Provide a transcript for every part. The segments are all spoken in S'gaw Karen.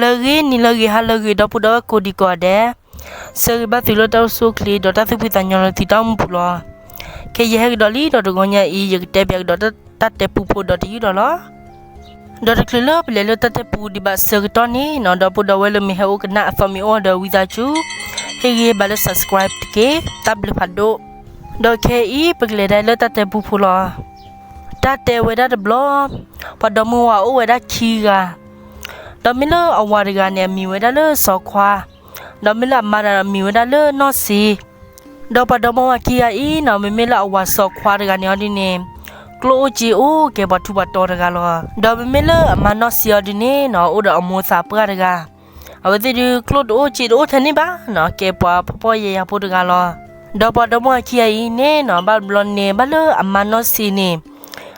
လၢအဂ့ၤ နံၤလၢအဂ့ၤ ဟါလၢအဂ့ၤ ဒီပုၢ်ဒီဝဲၢ်ကိးဒံကိးဂၤဒဲး, ဆၢဂ့ၤဘၣ်သုလၢတၢ်အိၣ်ဆူၣ်အိၣ်ချ့ ဒီးတၢ်သူၣ်ဖှံသးညီလၢသုတၢ်အိၣ်မူပူၤလီၤ. ခဲအံၤယဟဲကဒီးလံဒီးတဂီၤညါအံၤ ယကတဲပၠးကဒီးတၢ်တဲပူဖိဒီးတယုၢ်ဒီးလီၤ. ဒီးတချုးလၢပလဲၤလၢတၢ်တဲပူဒံးဘၣ်အဆၢကတီၢ်န့ၣ်နီၤ ဒီပုၢ်ဒီဝဲၢ်လၢမ့ၢ်ဟဲအိၣ်ကနၣ်အသီမ့ၢ်အိၣ်ဒီးဝံသးစူၤ ဟ့ၣ်ဂံၢ်ဘါလၢ subscribe တက့ၢ်. တၢ်ဘျုးဖးဒိၣ်. ဒီးခဲအံၤပကလဲၤဒၣ်လၢတၢ်တဲပူဖိလီၤ. တၢ်တဲဝဲဒၣ်တဘျီ, ပှၤဒီမါဝၤအိၣ်ဝဲဒၣ်ခံဂၤ, ဒီးမ့ၢ်လၢအဝၤတဂၤန့ၣ် အမံၤဝဲဒၣ်လၢစီၤခွါ, ဒီးမ့ၢ်လၢအမါတဂၤန့ၣ် အမံၤဝဲဒၣ်လၢနီၢ်စ့. ဒီးပှၤဒီမါဝၤခံဂၤအံၤနီၤ မ့မ့ၢ်လၢအဝၤစီၤခွါတဂၤန့ၣ်အီၤဒ်န့ၣ် ကျိၣ်အိၣ်စ့အိၣ် ကဲပှၤထူးပှၤတီၤတဂၤလီၤ. ဒီးမ့မ့ၢ်လၢအမါနီၢ်စ့အီၤဒ်န့ၣ်နီၤ အိၣ်ဒီးအမိၢ်သးပှၢ်တဂၤ, အဝဲသ့ၣ်ဒုး ကျိၣ်တအိၣ်စ့တအိၣ်ထဲန့ၣ်ဘၣ်နီၤ ကဲပှၤဖှီၣ်ဖှီၣ်ယာ်ယာ်ဖိတဂၤလီၤ. ဒီးပှၤဒီမါဝၤခံဂၤအံၤန့ၣ်နီၤ ဘၣ်တဘျီန့ၣ် ဘၣ်လၢအမါနီၢ်စ့န့ၣ်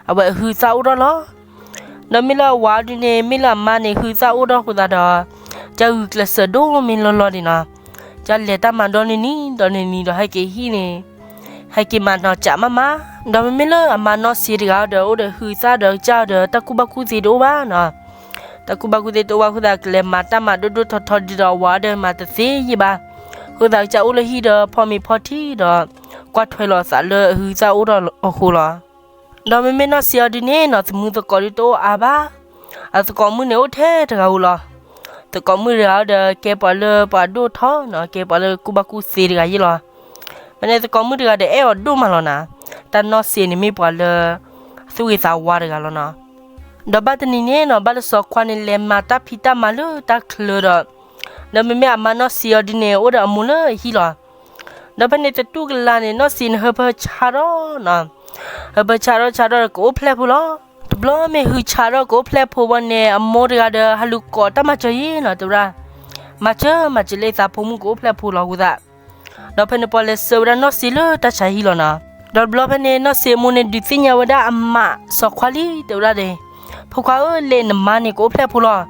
အဝဲအဟုးသၣ်အိၣ်ထီၣ်လီၤ. ဒီးမ့ၢ်လၢအဝၤအီၤဒ်န့ၣ် မ့ၢ်လၢအမါန့ၣ် ဟုးသၣ်အိၣ်ထီၣ်အဃိသတးဒီး ကဂုာ်ကျဲးစၢးဒိၣ်မ့ၢ်လီၢ်လီၢ်ဒံးနီၤ, ကလဲၤတၢ်မၤဒီနံၤနံၤ ဒီနံၤနံၤဒီးဟဲက့ၤဟံၣ်န့ၣ် ဟဲက့ၤမၤနီၤကးမးမး, ဒီးမ့မ့ၢ်လၢအမါနီၢ်စ့တဂၤဒီး အိၣ်ဒီးဟုးသၣ်ဒီးကစၢ်ဒီးတၢ်ကူၣ်ဘၣ်ကူၣ်သ့တအိၣ်ဘၣ်နီၤ, တၢ်ကူၣ်ဘၣ်ကူၣ်သ့တအိၣ်ဘၣ်အဃိသတး ကလဲၤမၤတၢ်မၤဒိၣ်ဒိၣ်ထီထီဒ်ဒီးအဝၤဒီးမၤတသ့ယံာ်ဘၣ်, အဃိသတးကစၢ်အိၣ်လၢဟံၣ်ဒီး ဖီမ့ၤဖီထံဒီး ကွၢ်ထွဲလီၤအသးလၢအဟုးသၣ်အိၣ်ထီၣ်အဃိလီၤ. ဒီးမ့မ့ၢ်နီၢ်စ့အီၤဒ်န့ၣ်နီၤ သမူသကိးဒုးတအိၣ်အါဘၣ်, အသကိးမုၣ်န့ၣ်အိၣ်ထဲတဂၤဧိၤလီၤ. သကိးမုၣ်တဂၤဒီးကဲပှၤလၢပှၤဒိၣ်ထီနီၤ ကဲပှၤလၢကူၣ်ဘၣ်ကူၣ်သ့တဂၤယ့ၣ်လီၤ. ဖဲန့ၣ်သကိးမုၣ်တဂၤဒီးအဲၣ်အီၤဒိၣ်မးလီၤနီၤ, တၢ်နီၢ်စ့န့ၣ်မ့ၢ်ပှၤလၢ သူၣ်ဂ့ၤသးဝါတဂၤလီၤနီၤ. ဒီးဘၣ်တနံၤန့ၣ်နီၤ ဘၣ်လၢစီၤခွါန့ၣ်လဲၤမၤတၢ်ဖံးတၢ်မၤလၢတၢ်ချၢဒီး, ဒီးမ့မ့ၢ်အမါနီၢ်စ့အီၤဒ်န့ၣ် အိၣ်ဒီးအမိၢ်လၢအဟံၣ်လီၤ. ဒီးဖဲန့ၣ်တတူၢ်ကလၤန့ၣ် နီၢ်စ့န့ၣ် ဟၢဖၢဆါထီၣ်နီၤ, ဟၢဖၢဆါထီၣ်ဆါထီၣ်ဒီးကအိၣ်ဖျဲၣ်ဖိလီၤ. တဘျီမ့ၢ်ဟုးဆါထီၣ်ကအိၣ်ဖျဲၣ်ဖိဘၣ်န့ၣ် အမိၢ်တဂၤဒီးဟးလူၤကိးတၢ်မၤစၢၤယ့ၣ်နီၤ တဲဝဲဒၣ်, မၤစၢၤ မၤစၢၤလၢယသးဖိမုၣ်ကအိၣ်ဖျဲၣ်ဖိလီၤအဃိသတး ဒီးဖဲန့ၣ်ပှၤလဲၤဆှၢဝဲဒၣ်နီၢ်စ့လၢတၢ်ဆါဟံၣ်လီၤနီၤ. ဒီးတဘျီဖဲန့ၣ် နီၢ်စ့အမိၢ်န့ၣ် ဒုးသ့ၣ်ညါဝဲဒၣ်အမးစီၤခွါလံ တဲဝဲဒၣ်န့ၣ်, ဖိခွါဧၢ လၢနမါန့ၣ်ကအိၣ်ဖျဲၣ်ဖိလီၤ,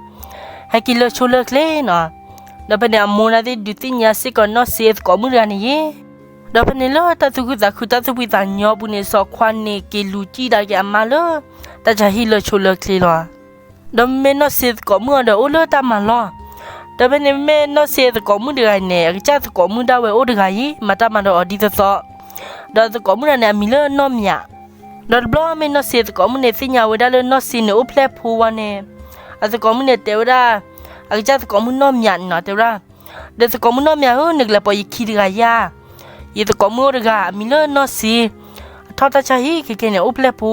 ဟဲက့ၤလၢဆိလၢချ့နီၤ. ဒီးဖဲန့ၣ်အမိၢ်န့ၣ်သ့ၣ် ဒုးသ့ၣ်ညါစ့ၢ်ကီးနီၢ်စ့သကိးမုၣ်တဂၤန့ၣ်ယ့ၣ်. ဒီးဖဲန့ၣ်လၢတၢ်သူၣ်ခုသးခုတၢ်သူၣ်ဖှံသးညီအပူၤန့ၣ် စီၤခွါန့ၣ်က့ၤလူၤစံၣ်ဒၣ်က့ၤအမါလၢ တၢ်ဆါဟံၣ်လၢဆိလၢချ့လီၤ. ဒီးမ့မ့ၢ်နီၢ်စ့သကိးမုၣ်အီၤဒီးအိၣ်လၢတၢ်မၤလီၢ်, ဒီးဖဲန့ၣ်မ့မ့ၢ်နီၢ်စ့သကိးမုၣ်တဂၤအံၤန့ၣ် အကစၢ်သကိးမုၣ်ဒၣ်ဝဲအိၣ်တဂၤယ့ၣ် မၤတၢ်မၤဒီးအီၤဒ်သိးသိး, ဒီးသကိးမုၣ်တဂၤန့ၣ် အမံၤလၢနီၢ်မၠး. ဒီးတဘျီမ့ၢ်နီၢ်စ့သကိးမုၣ်န့ၣ် သ့ၣ်ညါဝဲဒၣ်လၢနီၢ်စ့န့ၣ်အိၣ်ဖျဲၣ်ဖိဝဲန့ၣ်, အသကိးမုၣ်န့ၣ်တဲဝဲဒၣ်, အကစၢ်သကိးမုၣ်နီၢ်မၠးန့ၣ်နီၤ တဲဝဲဒၣ်, ဒီးသကိးမုၣ်နီၢ်မၠးဧၢ နကလဲၤပိာ်ယခံတဂၤယၤ, ယသကိးမုၣ်အိၣ်တဂၤ အမံၤလၢနီၢ်စ့, အထီၣ်တၢ်ဆါဟံၣ်ခဲကဲန့ၣ် အိၣ်ဖျဲၣ်ဖိ,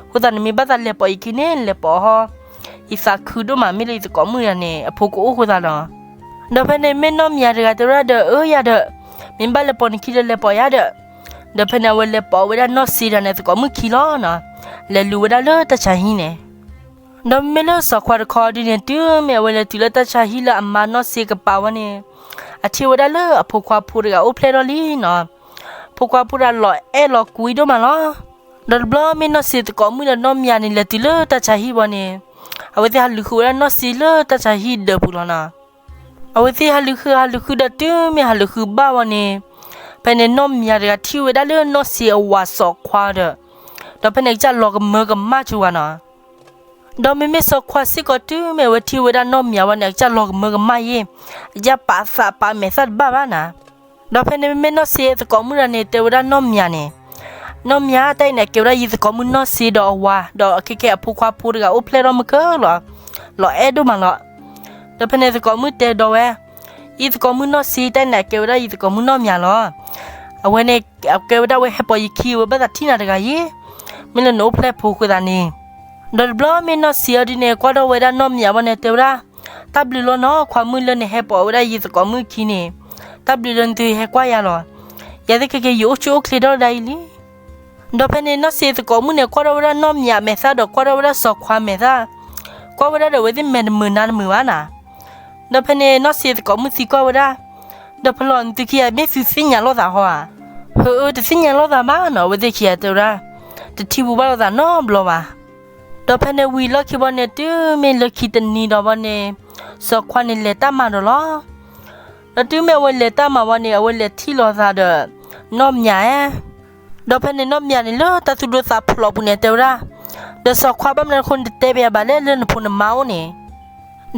အဃိသတးနမ့ၢ်ဘၣ်သးလဲၤပိာ်ယခံန့ၣ် လဲၤပိာ်ဟီ, ယသးခုဒိၣ်မးမ့ၢ်လၢယသကိးမုၣ်တဂၤန့ၣ် အဖိကအိၣ်အဃိသတးလီၤ. ဒီးဖဲန့ၣ်မ့ၢ်နီၢ်မၠးတဂၤတဲဝဲဒၣ်ဒီး အၢယၤဒီး, မ့ၢ်ဘၣ်လဲၤပိာ်နခံဒီးလဲၤပိာ်ယၤဒီး, ဒီးဖဲန့ၣ်အဝဲလဲၤပိာ်ဝဲဒၣ်နီၢ်စ့ဒီးန့ၣ်သကိးမုၣ်ခံလီၤနီၤ, လဲၤလူၤဝဲဒၣ်လၢတၢ်ဆါဟံၣ်န့ၣ် ဒီးမ့မ့ၢ်လၢစီၤခွါတခီဒ်န့ၣ် တုၤမ့ၢ်အဝဲလဲၤတုၤလၢတၢ်ဆါဟံၣ်လၢအမါနီၢ်စ့ကပၤဝဲန့ၣ်, အထံၣ်ဝဲဒၣ်လၢအဖိခွါဖိတဂၤအိၣ်ဖျဲၣ်ထီၣ်လံနီၤ, ဖိခွါဖိတဂၤလီၤအဲၣ်လီၤကွံဒိၣ်မးလီၤ. ဒီးတဘျီမ့ၢ်နီၢ်စ့သကိးမုၣ်ဒီးနီၢ်မၠးန့ၣ် လဲၤတုၤလၢတၢ်ဆါဟံၣ်ဘၣ်န့ၣ်, အဝဲသ့ၣ်ဟးလူၤဃုဝဲဒၣ်နီၢ်စ့လၢတၢ်ဆါဟံၣ်ဒၢးပူၤလီၤနီၤ. အဝဲသ့ၣ်ဟးလူၤဃုဟးလူၤဃုဒီးတုၤမ့ၢ်ဟးလူၤဃုဘၣ်ဝဲန့ၣ်, ဖဲန့ၣ်နီၢ်မၠးတဂၤထံၣ်ဝဲဒၣ်လၢနီၢ်စ့အဝၤစီၤခွါဒီး, ဒီးဖဲန့ၣ်အကစၢ်လီၤကမၢကမၣ်ဆိဝဲနီၤ. ဒီးမ့မ့ၢ်စီၤခွါစ့ၢ်ကီးတုၤမ့ၢ်အဝဲထံၣ်ဝဲဒၣ်နီၢ်မၠးဝဲန့ၣ် အကစၢ်လီၤကမၢကမၣ်ယ့ၣ်, အကစၢ်ပာ်သးပာ်မဲာ်သၣ်တဘၣ်ဘၣ်နီၤ. ဒီးဖဲန့ၣ်မ့မ့ၢ်နီၢ်စ့သကိးမုၣ်တဂၤန့ၣ် တဲဝဲဒၣ်နီၢ်မၠးန့ၣ်, နီၢ်မၠး တၢ်အံၤန့ၣ် အကဲဝဲဒၣ်ယသကိးမုၣ်နီၢ်စ့ဒီးအဝၤ, ဒီးခဲကဲအဖိခွါဖိတဂၤအိၣ်ဖျဲၣ်ထီၣ်မုၢ်ကၢလီၤ, လီၤအဲၣ်ဒိၣ်မးလီၤ. ဒီးဖဲန့ၣ်သကိးမုၣ်တဲဒီးဝဲ, ယသကိးမုၣ်နီၢ်စ့ တၢ်အံၤန့ၣ် အကဲဝဲဒၣ်ယသကိးမုၣ်နီၢ်မၠးလီၤ. အဝဲန့ၣ် အကဲဝဲဒၣ်ဝဲဟဲပိာ်ယခံ အဝဲဘၣ်သးထံၣ်နၤတဂၤယ့ၣ်, မ့ၢ်လၢနအိၣ်ဖျဲၣ်ဖိအဃိသတးန့ၣ်. ဒီးတဘျီမ့ၢ်နီၢ်စ့အီၤဒ်န့ၣ် ကွၢ်ထီၣ်ဝဲဒၣ်နီၢ်မၠးဝဲန့ၣ် တဲဝဲဒၣ်, တၢ်ဘျုးလီၤနီၤ ခွါမုၣ်လၢနဟဲပိာ်ဝဲဒၣ်ယသကိးမုၣ်ခံန့ၣ်, တၢ်ဘျုးလၢနသုဟဲကွၢ်ယၤလီၤ. ယၤသ့ၣ်ခဲကဲ ယအိၣ်ဆူၣ်အိၣ်ချ့ထီၣ်ဒၣ်အံၤလံ. ဒီးဖဲန့ၣ်နီၢ်စ့သကိးမုၣ်န့ၣ် ကွၢ်ထီၣ်ဝဲဒၣ်နီၢ်မၠးမဲာ်သၣ်ဒီးကွၢ်ထီၣ်ဝဲဒၣ်စီၤခွါမဲာ်သၣ်, ကွၢ်ဝဲဒၣ်ဒီးအဝဲသ့ၣ်မဲာ်တမုာ်နါတမုာ်ဘၣ်နၤ. ဒီးဖဲန့ၣ်နီၢ်စ့သကိးမုၣ်သံကွၢ်ဝဲဒၣ်, ဒီးဖဲလီၤနသုခံဂၤမ့ၢ်သုသ့ၣ်ညါလိာ်သးဟီဧါ. ဟၢအၢ တသ့ၣ်ညါလိာ်သးဘၣ်နီၤ အဝဲသ့ၣ်ခံဂၤတဲဝဲဒၣ်, တထံၣ်ပူၤဘၣ်လိာ်သးနီတဘျီဘၣ်. ဒီးဖဲန့ၣ်ဝံၤလီၢ်ခံဘၣ်န့ၣ် တုၤမ့ၢ်လၢခံတနံၤဒီးဘၣ်န့ၣ်, စီၤခွါန့ၣ်လဲၤတၢ်မၤဒီးလီၤ. ဒီးတုၤမ့ၢ်အဝဲလဲၤတၢ်မၤဘၣ်န့ၣ် အဝဲလဲၤထံၣ်လိာ်သးဒီး နီၢ်မၠးဧၢ. ဒီးဖဲန့ၣ်နီၢ်မၠးန့ၣ်လၢတၢ်သူၣ်ဒိၣ်သးဖျိးပူၤန့ၣ် တဲဝဲဒၣ်, ဒီးစီၤခွါ ဘၣ်မနုၤအဃိန့ၣ် တတဲပယၤဘၣ်လဲၣ်လၢနဖိနမါအိၣ်န့ၣ်.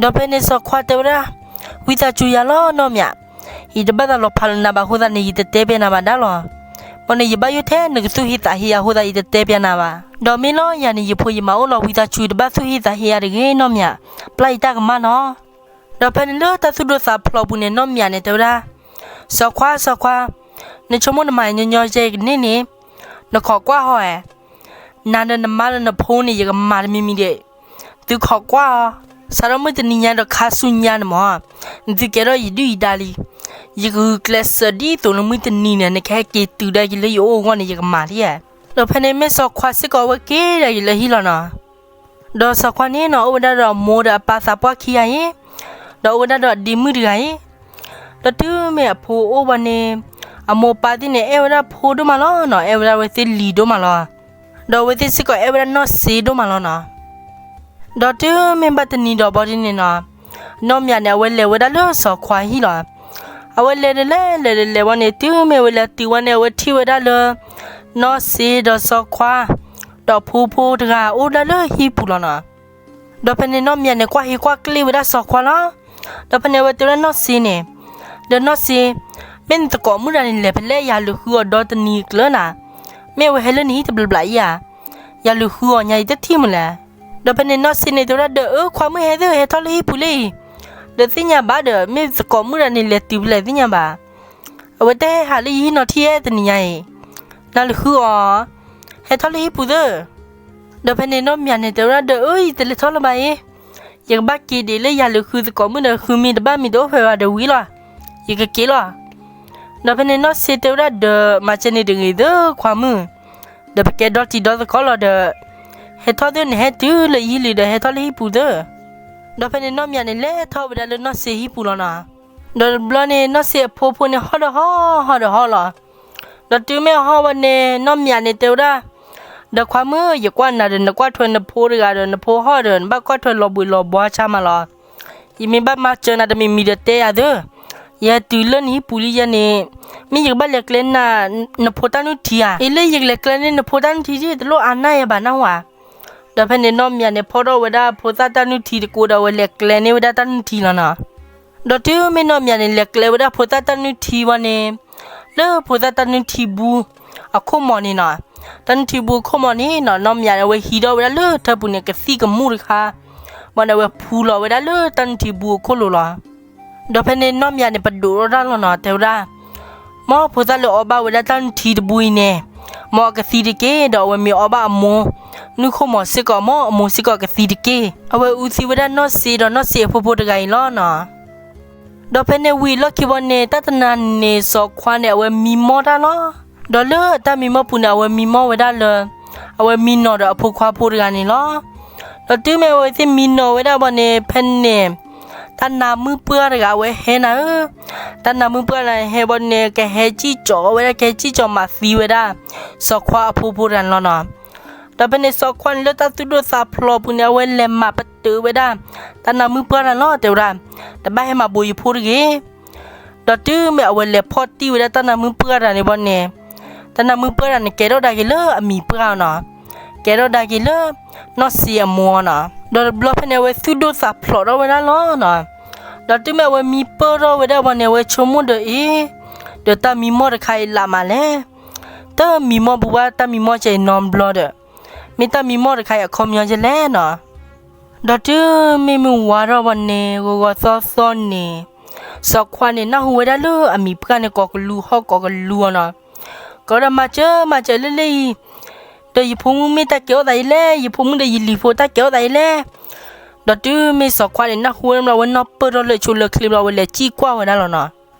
ဒီးဖဲန့ၣ်စီၤခွါတဲဝဲဒၣ်, ဝံသးစူၤယၤလီၤနီၢ်မၠး, ယတဘၣ်သးလီၤဖးလၢနၤဘၣ်အဃိသတးန့ၣ် ယတတဲပျးနၤဘၣ်ဒၣ်လီၤ. ဘၣ်န့ၣ် ယဘၣ်ယိၣ်ထဲနကသူၣ်ဟ့သးဟ့ယၤအဃိသတး ယတတဲပျးနၤဘၣ်. ဒီးမ့ၢ်လီၤယၤန့ၣ် ယဖိယမၤအိၣ်လီၤ, ဝံသးစူၤတဘၣ်သူၣ်ဟ့သးဟ့ယၤတဂ့ၤနီၢ်မၠး, ပျၢ်ယတၢ်ကမၣ်နီၤ. ဒီးဖဲန့ၣ်လၢတၢ်သူၣ်ဒိၣ်သးဖျိးပူၤန့ၣ် နီၢ်မၠးန့ၣ်တဲဝဲဒၣ်, စီၤခွါ စီၤခွါ, နဆိကမိၣ်နမၤညီညီယဲကန့ၢ်န့ၣ်, နခိးကွၢ်ဟီဧါ. နၤဒီးနမါဒီးနဖိန့ၣ် ယကမၤတမံၤမံၤဒံး, သုခိးကွၢ်အီၤ, စးထီၣ်မုၢ်တနံၤညါဒီးခါဆူညါန့ၣ်မး, နသုကဲထီၣ်ယဒုၣ်ယဒါလံ. ယကဂုာ်ကျဲးစၢးဒ်သိးလၢမုၢ်တနံၤန့ၣ် နကဟဲက့ၤတုၤဒၣ်က့ၤလၢယအိၣ်အဂီၢ်န့ၣ် ယကမၤလံဧါ. ဒီးဖဲန့ၣ်မ့ၢ်စီၤခွါစ့ၢ်ကီး အဝဲက့ၤဒၣ်က့ၤလၢဟံၣ်လီၤနီၤ. ဒီးစီၤခွါန့ၣ်နီၤ အိၣ်ဝဲဒၣ်ဒီးအမိၢ်ဒီးအပၢ်သးပှၢ်ခံဂၤအံၤ, ဒီးအိၣ်ဝဲဒၣ်ဒီးအဒ့မုၣ်တဂၤအံၤ, ဒီးတုၤမ့ၢ်အဖိအိၣ်ဘၣ်န့ၣ်, အမိၢ်ပၢ်သ့ၣ်န့ၣ် အဲၣ်ဝဲဒၣ်ဖိဒိၣ်မးလီၤနီၤ, အဲၣ်ဝဲဒၣ်အဝဲသ့ၣ်လံၤဒိၣ်မးလီၤ. ဒီးအဝဲသ့ၣ်စ့ၢ်ကီးအဲၣ်ဝဲဒၣ်နီၢ်စ့ဒိၣ်မးလီၤနီၤ. ဒီးတုၤမ့ၢ်ဘၣ်တနံၤဒီးဘီဒ်န့ၣ်နီၤ, နီၢ်မၠးန့ၣ် အဝဲလဲၤဝဲဒၣ်လၢစီၤခွါဟံၣ်လီၤ. အဝဲလဲၤဒီးလဲၤ လဲၤဒီးလဲၤဝဲန့ၣ် တုၤမ့ၢ်ဝဲလဲၤတုၤဝဲန့ၣ် အဝဲထံၣ်ဝဲဒၣ်လၢ နီၢ်စ့ဒီးစီၤခွါ ဒီးအဖိဖိတဂၤ အိၣ်ဒၣ်လၢဟံၣ်ပူၤလီၤနီၤ. ဒီးဖဲန့ၣ်နီၢ်မၠးန့ၣ် ကွၢ်ဟ့ကွၢ်ကျ့ၣ်ဝဲဒၣ်စီၤခွါလီၤ. ဒီးဖဲန့ၣ် အဝဲတဲဝဲဒၣ်နီၢ်စ့န့ၣ်, ဒီးနီၢ်စ့, မ့ၢ်နသကိးမုၣ်တဂၤန့ၣ် လဲၤဖဲလဲၣ်, ယဟးလူၤဃုအီၤဒီတနံၤကျၢၤနၤ, မ့ၢ်အဝဲဟဲလၢနဟံၣ်တဘျီဘျီအံၤဧါ, ယဟးလူၤဃုအီၤညါ ယတထံၣ်မုၢ်လဲၣ်. ဒီးဖဲန့ၣ်နီၢ်စ့န့ၣ် တဲဝဲဒၣ်ဒီး အၢ ခွါမုၣ်ဟဲသ့ၣ် ဟဲထီၣ်လၢဟံၣ်ပူၤလံ, ဒီးသ့ၣ်ညါဘၣ်ဒီး မ့ၢ်သကိးမုၣ်တဂၤန့ၣ် လဲၤတုၤဖဲလဲၣ်သ့ၣ်ညါဘၣ်. အဝဲတဟဲဟးလၢယဟံၣ်နီၤထံၣ်ဧါတနံၤညါအံၤ, နၤလူၤဃုအီၤ, ဟဲထီၣ်လၢဟံၣ်ပူၤသ့ၣ်. ဒီးဖဲန့ၣ်နီၢ်မၠးန့ၣ် တဲဝဲဒၣ်ဒီး အၢ ယတလဲၤထီၣ်လၢၤဘၣ်အံၤ, ယကဘၣ်က့ၤဒံးလၢယဟးလူၤဃုသကိးမုၣ်ဒီး ဃုမ့ၢ်တဘၣ်မ့ၢ်တအိၣ်ဖဲဘၣ်ဒီးဝံၤလီၤ, ယကက့ၤလီၤ. ဒီးဖဲန့ၣ်နီၢ်စ့တဲဝဲဒၣ်ဒီး မၤစၢၤန့ၣ်တဂ့ၤသ့ၣ်ခွါမုၣ်, ဒီးပကဲဒီတံၤဒီသကိးလီၤဒီး, ဟဲထီၣ်သ့ၣ်နဟဲတုၤလၢယဟံၣ်လံဒီး ဟဲထီၣ်လၢဟံၣ်ပူၤသ့ၣ်. ဒီးဖဲန့ၣ်နီၢ်မၠးန့ၣ် လဲၤထီၣ်ဝဲဒၣ်လၢနီၢ်စ့ဟံၣ်ပူၤလီၤနီၤ. ဒီးတဘျီန့ၣ် နီၢ်စ့အဖိဖိန့ၣ် ဟီၣ်ဒီးဟီၣ် ဟီၣ်ဒီးဟီၣ်လီၤ. ဒီးတုၤမ့ၢ်ဟီၣ်ဝဲန့ၣ် နီၢ်မၠးန့ၣ်တဲဝဲဒၣ်, ဒီးခွါမုၣ်ဧၢ, ယကွၢ်နၤဒီး နကွၢ်ထွဲနဖိတဂၤဒီး နဖိဟီၣ်ဒီး နဘၣ်ကွၢ်ထွဲလီၤဘှံးလီၤဘှါဆါမးလီၤ. ယမ့ၢ်ဘၣ်မၤစၢၤနၤတမံၤမံၤဒီးတဲယၤသ့ၣ်, ယဟဲတုၤလၢနဟံၣ်ပူၤလံယဲန့ၣ်, မ့ၢ်ယကဘၣ်လဲၤကျဲနၤ, နဖိတၢ်နုၢ်ထံဧါ, အ့ လၢယကလဲၤကျဲန့ၢ်နဖိတၢ်နုၢ်ထံဒၣ် တလိၣ်အါနၢ်ယဲဘၣ်နၢ်ဟူဧါ. ဒီးဖဲန့ၣ်နီၢ်မၠးန့ၣ် ဖီၣ်ထီၣ်ဝဲဒၣ်ဖိသၣ်တၢ်နုၢ်ထံတကိးဒီး အဝဲလဲၤကျဲန့ၢ်ဝဲဒၣ်တၢ်နုၢ်ထံလီၤနီၤ. ဒီးတုၤမ့ၢ်နီၢ်မၠးန့ၣ် လဲၤကျဲဝဲဒၣ်ဖိသၣ်တၢ်နုၢ်ထံဝံၤန့ၣ်, လၢဖိသၣ်တၢ်နုၢ်ထံဘူးအခိၣ်မီၤန့ၣ်နီၤ, တၢ်နုၢ်ထံဘူးအခိၣ်မီၤန့ၣ်နီၤ, နီၢ်မၠးန့ၣ် အဝဲဟံးထီၣ်ဝဲဒၣ်လၢထၢပူၤန့ၣ် ကသံၣ်ကမူၣ်တခါ, ဘၣ်န့ၣ် အဝဲဖူလီၤဝဲဒၣ်လၢတၢ်နုၢ်ထံဘူးအခိၣ်လိၤလီၤ. ဒီးဖဲန့ၣ်နီၢ်မၠးန့ၣ် ပဒိးထီၣ်တၢ်လီၤနီၤ, တဲဝဲဒၣ်, မ်ဖိသၣ်လၢအီဘၣ်ဝဲဒၣ်တၢ်နုၢ်ထံတဘူးအံၤန့ၣ်, မ်အကသံတက့ၢ်, ဒီးအဝဲမ့ၢ်အီဘၣ်အမိၢ်နုၢ်ခိၣ်မီၤစ့ၢ်ကီး, မ်အမိၢ်စ့ၢ်ကီးကသံတက့ၢ်. အဝဲအူသံဝဲဒၣ်နီၢ်စ့ဒီးနီၢ်စ့အဖိဖိတဂၤအံၤလီၤနီၤ. ဒီးဖဲန့ၣ်ဝံၤအလီၢ်ခံဘၣ်န့ၣ် တၢ်တနၤန့ၣ် စီၤခွါန့ၣ် အဝဲမံမီၢ်တၢ်လီၤ. ဒီးလၢအတၢ်မံမီၢ်ပူၤန့ၣ် အဝဲမံမီၢ်ဝဲဒၣ်လၢ အဝဲမံနီၤဒီးအဖိခွါဖိတဂၤန့ၣ်လီၤ. ဒီးတုၤမ့ၢ်အဝဲသ့ၣ်မံနီၤဝဲဒၣ်ဘၣ်န့ၣ် ဖဲန့ၣ် တၢ်နါမုၢ်ပှၢ်တဂၤအဝဲဟဲနၤဧၢ, တၢ်နါမုၢ်ပှၢ်တဂၤဟဲဘၣ်န့ၣ် ကဟဲစံၣ်ကၠီဝဲဒၣ် ကဟဲစံၣ်ကၠီမၤသံဝဲဒၣ် စီၤခွါအဖိဖိတဂၤန့ၣ်လီၤနီၤ. ဒီးဖဲန့ၣ်စီၤခွါန့ၣ်လၢတၢ်သူၣ်ဒိၣ်သးဖျိးပူၤန့ၣ် အဝဲလဲၤမၤပတုာ်ဝဲဒၣ် တၢ်နါမုၢ်ပှၢ်တဂၤလီၤ, တဲဝဲဒၣ်, တဘၣ်ဟဲမၤဘူးယဖိတဂ့ၤ. ဒီးတုၤမ့ၢ်အဝဲလဲၤဖီၣ်တံၢ်ဝဲဒၣ်တၢ်နါမုၢ်ပှၢ်တဂၤန့ၣ်ဘၣ်န့ၣ်, တၢ်နါမုၢ်ပှၢ်တဂၤန့ၣ် ကဲထီၣ်ဒၣ်က့ၤလၢအမံၤပှၢ်နီၤ, ကဲထီၣ်ဒၣ်က့ၤလၢ နီၢ်စ့အမိၢ်နီၤ. ဒီးတဘျီဖဲန့ၣ် အဝဲသူၣ်ဒိၣ်သးဖျိးထီၣ်ဝဲဒၣ်လီၤနီၤ. ဒီးတုၤမ့ၢ်အဝဲမံပၢၢ်ထီၣ်ဝဲဒၣ်ဘၣ်န့ၣ် အဝဲဆိကမိၣ်ဒီးအ့ၣ်, ဒီးတၢ်မံမီၢ်တခါအံၤလၢ်မးလဲၣ်, တမံမီၢ်ဘူးဘၣ်တၢ်မံမီၢ်ကဲအံၤနီတဘျီဒီး, မ့ၢ်တၢ်မံမီၢ်တခါအံၤအခီပညီဒ်လဲၣ်နီၤ. ဒီးတုၤမ့ၢ်မုၢ်ဝါထီၣ်ဘၣ်န့ၣ် ဂီၤဂီၤသီသီန့ၣ်, စီၤခွါန့ၣ် နၢ်ဟူဝဲဒၣ်လၢအမံၤပှၢ်န့ၣ် ကိးကလူၤဟီၣ်ကိးကလူၤအီၤနီၤ. ကိးဒီးမၤစၢၤမၤစၢၤလၢလၢအံၤ, ဒီးယဖိမုၣ်မ့ၢ်တၢ်ကဲထီၣ်သးဒ်လဲၣ်, ယဖိမုၣ်ဒီးယလံၤဖိတၢ်ကဲထီၣ်သးဒ်လဲၣ်. ဒီးတုၤမ့ၢ်စီၤခွါန့ၣ် နၢ်ဟူဝဲဒၣ်ဘၣ် အဝဲနီၢ်ပၢၢ်ထီၣ်လၢအဆိလၢချ့ဘၣ် အဝဲလဲၤစံၣ်ကွၢ်ဝဲဒၣ်လီၤနီၤ.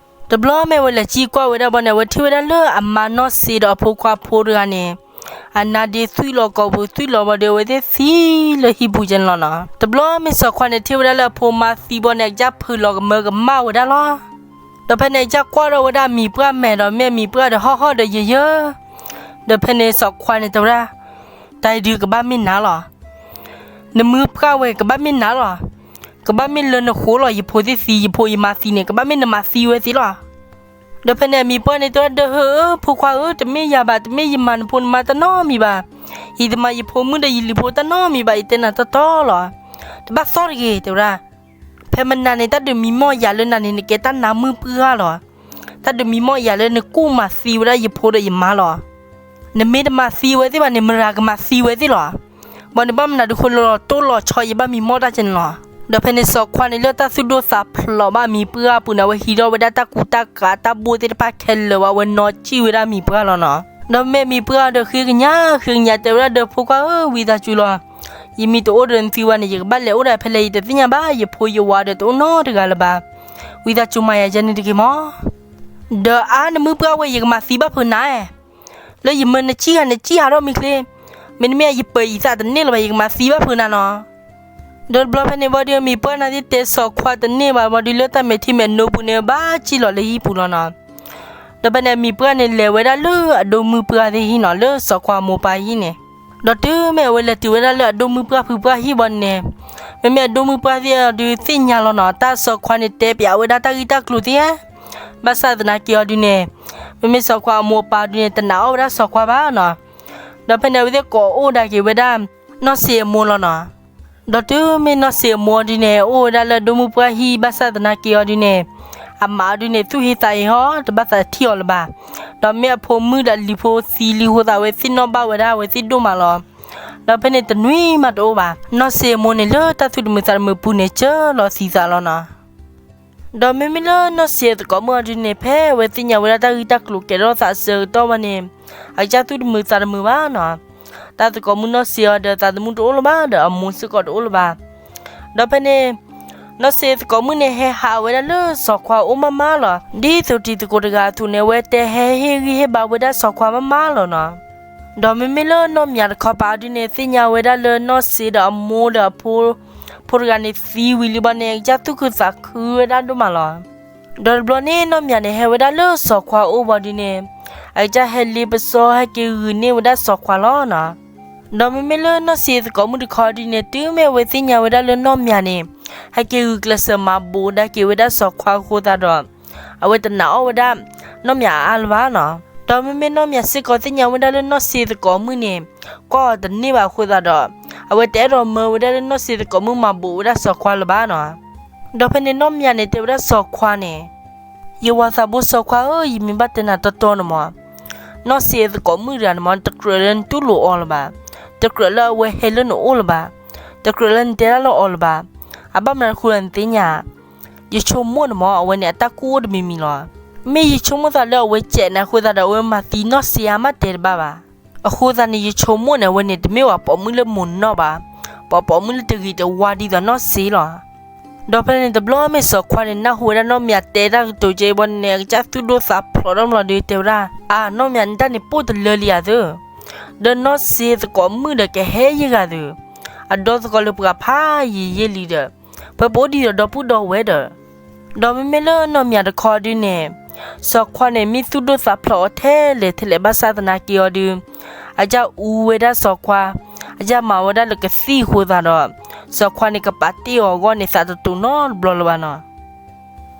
တဘျီမ့ၢ်အဝဲလဲၤစံၣ်ကွၢ်ဝဲဒၣ်ဘၣ်န့ၣ် အဝဲထံၣ်ဝဲဒၣ်လၢအမါနီၢ်စ့ဒီးအဖိခွါဖိတဂၤန့ၣ်, အနါဒ့သွံၣ်လီၤကိာ်ပူၤသွံၣ်လီၤဘၣ်ဒီး အဝဲသ့ၣ်သံလၢဟံၣ်ပူၤကဲန့ၣ်လီၤနီၤ. တဘျီမ့ၢ်စီၤခွါန့ၣ်ထံၣ်ဝဲဒၣ်လၢအဖိမါသံဘၣ်န့ၣ် အကစၢ်ဖုးလီၤကမၢကမၣ်ဝဲဒၣ်လီၤ. ဒီးဖဲန့ၣ် အကစၢ်ကွၢ်ထီၣ်ဝဲဒၣ်အမံၤပှၢ်မဲာ်ဒီး မ့ၢ်အမံၤပှၢ်ဒီးဟီၣ်ဟီၣ်ဒီးယယၢ, ဒီးဖဲန့ၣ်စီၤခွါန့ၣ်တဲဝဲဒၣ်, တၢ်အံၤဒုးကဘၣ်မ့ၢ်နၤလီၤ. နမံၤပှၢ်ဝဲကဘၣ်မ့ၢ်နၤလီၤ. ကဘၣ်မ့ၢ်လၢနဃိလီၤ ယဖိသ့ၣ်သံ ယဖိယမါသံန့ၣ် ကဘၣ်မ့ၢ်နမၤသံဝဲသ့လီၤ. ဒီးဖဲန့ၣ်အမံၤပှၢ်န့ၣ်တဲဝဲဒၣ် ဒီးဧၢ ဖိခွါဧၢ တမ့ၢ်ယၤဘၣ် တမ့ၢ်ယမၤနဖိနမါတၢ်နီတမံၤဘၣ်. ယတမၤယဖိမုၣ်ဒီးယလံၤဖိတၢ်နီတမံၤဘၣ် ယတဲနၤတီတီလီၤ. တဘၣ်သီၣ်တဂ့ၤ တဲဝဲဒၣ်. ဖဲမနၤန့ၣ် တၢ်ဒုးမံမီၢ်ယၤလၢနၤန့ၣ် နကဲတၢ်နါမုၢ်ပှၢ်လီၤ. တၢ်ဒုးမံမီၢ်ယၤလၢနကူၣ်မၤသံဝဲဒၣ်ယဖိဒီးယမါလီၤ. နမ့ၢ်တမၤသံဝဲသ့ၣ်ဘၣ်န့ၣ် မရၤကမၤသံဝဲသ့ၣ်လီၤ. ဘၣ်န့ၣ်ဘၣ်မနုၤဒုးဃိလီၤတိၢ်လီၤဆီ ယဘၣ်မံမီၢ်တၢ်ကဲန့ၣ်လီၤ. ဒီးဖဲန့ၣ်စီၤခွါန့ၣ်လၢတၢ်သူၣ်ဒိၣ်သးဖျိးဘၣ်မံပှၢ်အပူၤန့ၣ် အဝဲဟံးထီၣ်ဝဲဒၣ်တၢ်ကူတၢ်ကၤတၢ်ဘိသ့ၣ်တဖၣ်ခဲလၢာ်ဝဲ အဝဲနီၣ်ကံၣ်ဝဲဒၣ်မံပှၢ်လီၤနီၤ. ဒီးမ့ၢ်မံပှၢ်ဒီးဃ့ကညးဃ့ကညးတဲဝဲဒၣ်ဒီးဖိခွါဧၢ ဝံသးစူၤလီၤ. ယမ့ၢ်တအိၣ်ဒီးနသုဘၣ်န့ၣ် ယကဘၣ်လဲၤအိၣ်ဒၣ်ဖဲလဲၣ် ယတသ့ၣ်ညါဘၣ် ယဖိယဝၤဒီးတအိၣ်နီတဂၤလၢၤဘၣ်. ဝံသးစူၤမၤယၤယဲန့ၣ်တဂ့ၤမီၢ်. ဒီးအါနမုၢ်ပှၢ်ဝဲ ယကမၤသံဘၣ်ဖုးနၤ လၢယမၢနကံၣ်ဂၤန့ၣ် ကံၣ်ဟးထီၣ်မံချ့, မ့တမ့ၢ်ယပၢၤယသးတန့ၢ်လၢၤဘၣ် ယကမၤသံဘၣ်ဖုးနၤနီၤ. ဒီးတဘျီဖဲန့ၣ်ဝံၤဒီး မံပှၢ်န့ၣ်သ့ၣ်တဲစီၤခွါတန့ၢ်ဘၣ်ဝံၤဒီး လၢတၢ်မဲာ်ထံမဲာ်နိပူၤန့ၣ် ဘၣ်ကံၣ်လီၤလၢဟံၣ်ပူၤလီၤနီၤ. ဒီးဖဲန့ၣ် မံပှၢ်န့ၣ်လဲၤဝဲဒၣ်လၢအဒိမုၢ်ပှၢ်သ့ၣ်ဟံၣ်နီၤ လၢစီၤခွါအမိၢ်ပၢ်ဟံၣ်န့ၣ်. ဒီးတုၤမ့ၢ်အဝဲလဲၤတုၤဝဲဒၣ်လၢအဒိမုၢ်ပှၢ်ဖုပှၢ်ဟံၣ်ဘၣ်န့ၣ်, မ့မ့ၢ်အဒိမုၢ်ပှၢ်သ့ၣ်အီၤဒုးသ့ၣ်ညါလီၤနီၤ တၢ်စီၤခွါန့ၣ်တဲပၠးဝဲဒၣ်တၢ်ဂံၢ်တၢ်ကျိၤသ့ၣ်ဧါ. ဘၣ်ဆၣ်သနာ်က့အီၤဒုးန့ၣ်, မ့မ့ၢ်စီၤခွါအမိၢ်အပၢ်ဒုးန့ၣ် တနာ်အီၣ်ဝဲဒၣ်စီၤခွါဘၣ်နီၤ. ဒီးဖဲန့ၣ် အဝဲသ့ၣ်ကိးအိၣ်ဒၣ်က့ၤဝဲဒၣ် နီၢ်စ့အမိၢ်လီၤနီၤ. ဒီးတုၤမ့ၢ်နီၢ်စ့အမိၢ်အီၤဒုးန့ၣ် အိၣ်ဝဲဒၣ်လၢအဒိမုၢ်ပှၢ်ဟံၣ် ဘၣ်ဆၣ်သနာ်က့အီၤဒုးန့ၣ်, အမါအီၤဒုးန့ၣ် သူၣ်ဟ့သးဟ့ဟီ တဘၣ်သးထံၣ်အီၤလၢၤဘၣ်. ဒီးမ့ၢ်အဖိမုၣ်ဒီးလံၤဖိသံလံအဃိသတး အဝဲသ့ၣ်နီၣ်ဘၣ်ဝဲဒၣ်အဝဲသ့ၣ်ဒိၣ်မးလီၤ. ဒီးဖဲန့ၣ်တနွံမးတအိၣ်ဘၣ် နီၢ်စ့အမိၢ်န့ၣ် လၢတၢ်သူၣ်တမုာ်သးတမုာ်ပူၤန့ၣ် စၢလီၤသံသးလီၤနီၤ. ဒီးမ့မ့ၢ်လၢနီၢ်စ့အသကိးမုၣ်အီၤဒုးန့ၣ် ဖဲအဝဲသ့ၣ်ညါဝဲဒၣ်တၢ်ဂံၢ်တၢ်ကျိၤကဲထီၣ်သးအဆၢကတီၢ်ဘၣ်န့ၣ်, အကစၢ်သူၣ်တမုာ်သးတမုာ်ဘၣ်နီၤ. တၢ်သကိးမုၣ်နီၢ်စ့အီၤဒီးသးသမူတအိၣ်လၢၤဘၣ် ဒီးအမိၢ်စ့ၢ်ကီးတအိၣ်လၢၤဘၣ်. ဒီးဖဲန့ၣ် နီၢ်စ့အသကိးမုၣ်န့ၣ် ဟဲဟးဝဲဒၣ်လၢစီၤခွါအအိၣ်မးမးလီၤ. ဒ်သိးတံၤသကိးတဂၤအသိးန့ၣ် အဝဲတဲဟဲဟ့ၣ်ဂံၢ်ဟ့ၣ်ဘါဝဲဒၣ်စီၤခွါမးမးလီၤနီၤ. ဒီးမ့မ့ၢ်လၢနီၢ်မၠးတခီပၤအီၤဒုးန့ၣ် သ့ၣ်ညါဝဲဒၣ်လၢနီၢ်စ့ဒီးအမိၢ်ဒီးအဖိ ဖိတဂၤန့ၣ်သံဝံၤလံဘၣ်န့ၣ် အကစၢ်သူၣ်ခုသးခုဝဲဒၣ်ဒိၣ်မးလီၤ. ဒီးတဘျီန့ၣ် နီၢ်မၠးန့ၣ် ဟဲဝဲဒၣ်လၢစီၤခွါအအိၣ်ဘၣ်ဒုးန့ၣ်, အကစၢ်ဟဲလ့ပစီဟဲက့ၤဂုာ်န့ၢ်ဝဲဒၣ်စီၤခွါလီၤနီၤ. ဒီးမ့မ့ၢ်လၢနီၢ်စ့သကိးမုၣ်တခီဒုးန့ၣ် တုၤမ့ၢ်အဝဲသ့ၣ်ညါဝဲဒၣ်လၢနီၢ်မၠးန့ၣ် ဟဲက့ၤဂုာ်ကျဲးစၢးမၤဘူးဒၣ်က့ၤဝဲဒၣ်စီၤခွါအဃိသတးဒီး အဝဲတနာ်အီၣ်ဝဲဒၣ် နီၢ်မၠးအါအါလၢၤဘၣ်နီၤ. ဒီးမ့မ့ၢ်နီၢ်မၠးစ့ၢ်ကီးသ့ၣ်ညါဝဲဒၣ်လၢနီၢ်စ့သကိးမုၣ်န့ၣ် ကွၢ်အီၤတန့ၢ်ဘၣ်အဃိသတးဒီး အဝဲတအဲၣ်ဒိးမၢဝဲဒၣ်လၢနီၢ်စ့သကိးမုၣ်မၤဘူးဝဲဒၣ်စီၤခွါလၢၤဘၣ်နီၤ. ဒီးဖဲန့ၣ်နီၢ်မၠးန့ၣ် တဲဝဲဒၣ်စီၤခွါန့ၣ်, ယဝၤသးဘိစီၤခွါဧၢ, ယမ့ၢ်ဘၣ်တဲနၤတီတီန့ၣ်မး, နီၢ်စ့သကိးမုၣ်တဂၤန့ၣ်မး တကြၢးလၢနတူၢ်လိာ်အီၤလၢၤဘၣ်, တကြၢးလၢအဝဲဟဲလၢနအိၣ်လၢၤဘၣ်, တကြၢးလၢနတဲတၢ်လၢအီၤလၢၤဘၣ်. အဘၣ်မနုၤဃိလဲၣ်နသ့ၣ်ညါ, ယဆိကမိၣ်န့ၣ်မး အဝဲန့ၣ်အတၢ်ကူၣ်အိၣ်တမံၤမံၤလီၤ. မ့ၢ်ယဆိကမိၣ်သးလၢအဝဲစဲးန့ၣ်အဃိသတးဒီး အဝဲမၤသံနီၢ်စ့အါမးတဲတဘၣ်ဘၣ်. အဃိသတးန့ၣ် ယဆိကမိၣ်န့ၣ် အဝဲန့ၣ် တမ့ၢ်ပှၤပိာ်မုၣ်လၢမိၢ်နီၢ်ဘၣ်, ပှၤပိာ်မုၣ်လၢတဂ့ၤတဝါဒ်သိးနီၢ်စ့လီၤ. ဒီးဖဲန့ၣ်တဘျီမ့ၢ်စီၤခွါန့ၣ် နၢ်ဟူဝဲဒၣ်နီၢ်မၠးတဲတၢ်ကတိၤကဲအံၤဘၣ်န့ၣ် အကစၢ်သူၣ်ဒိၣ်သးဖျိးထီၣ်မးလီၤဒီး တဲဝဲဒၣ်, အါ နီၢ်မၠး နတၢ်န့ၣ်ပိၢ်တလၢလံဧါသၢ, ဒီးနီၢ်စ့သကိးမုၣ်ဒီးကဟဲယဲၢ်ဂၤသု, အဒီသကိးလၢပှၤဖးယံာ်ယဲၢ်လံဒီး, ပပအိၣ်ဒ်သိးဒီပုၢ်ဒီဝဲၢ်ဒီး ဒီးမ့မ့ၢ်လၢနီၢ်မၠးတခီဒုးန့ၣ်, စီၤခွါန့ၣ် မ့ၢ်သူၣ်ဒိၣ်သးဖျိးအီၤထဲလဲၣ်ထဲလဲၣ် ဘၣ်ဆၣ်သနာ်က့အီၤဒုး, အကစၢ်အူဝဲဒၣ်စီၤခွါ, အကစၢ်မၤဝဲဒၣ်လၢကသံၣ်အဃိသတးဒီး, စီၤခွါန့ၣ် ကပာ်တ့ၢ်အီၤအဂီၢ်န့ၣ် သးတတူာ်နီတဘျီလၢၤဘၣ်နီၤ.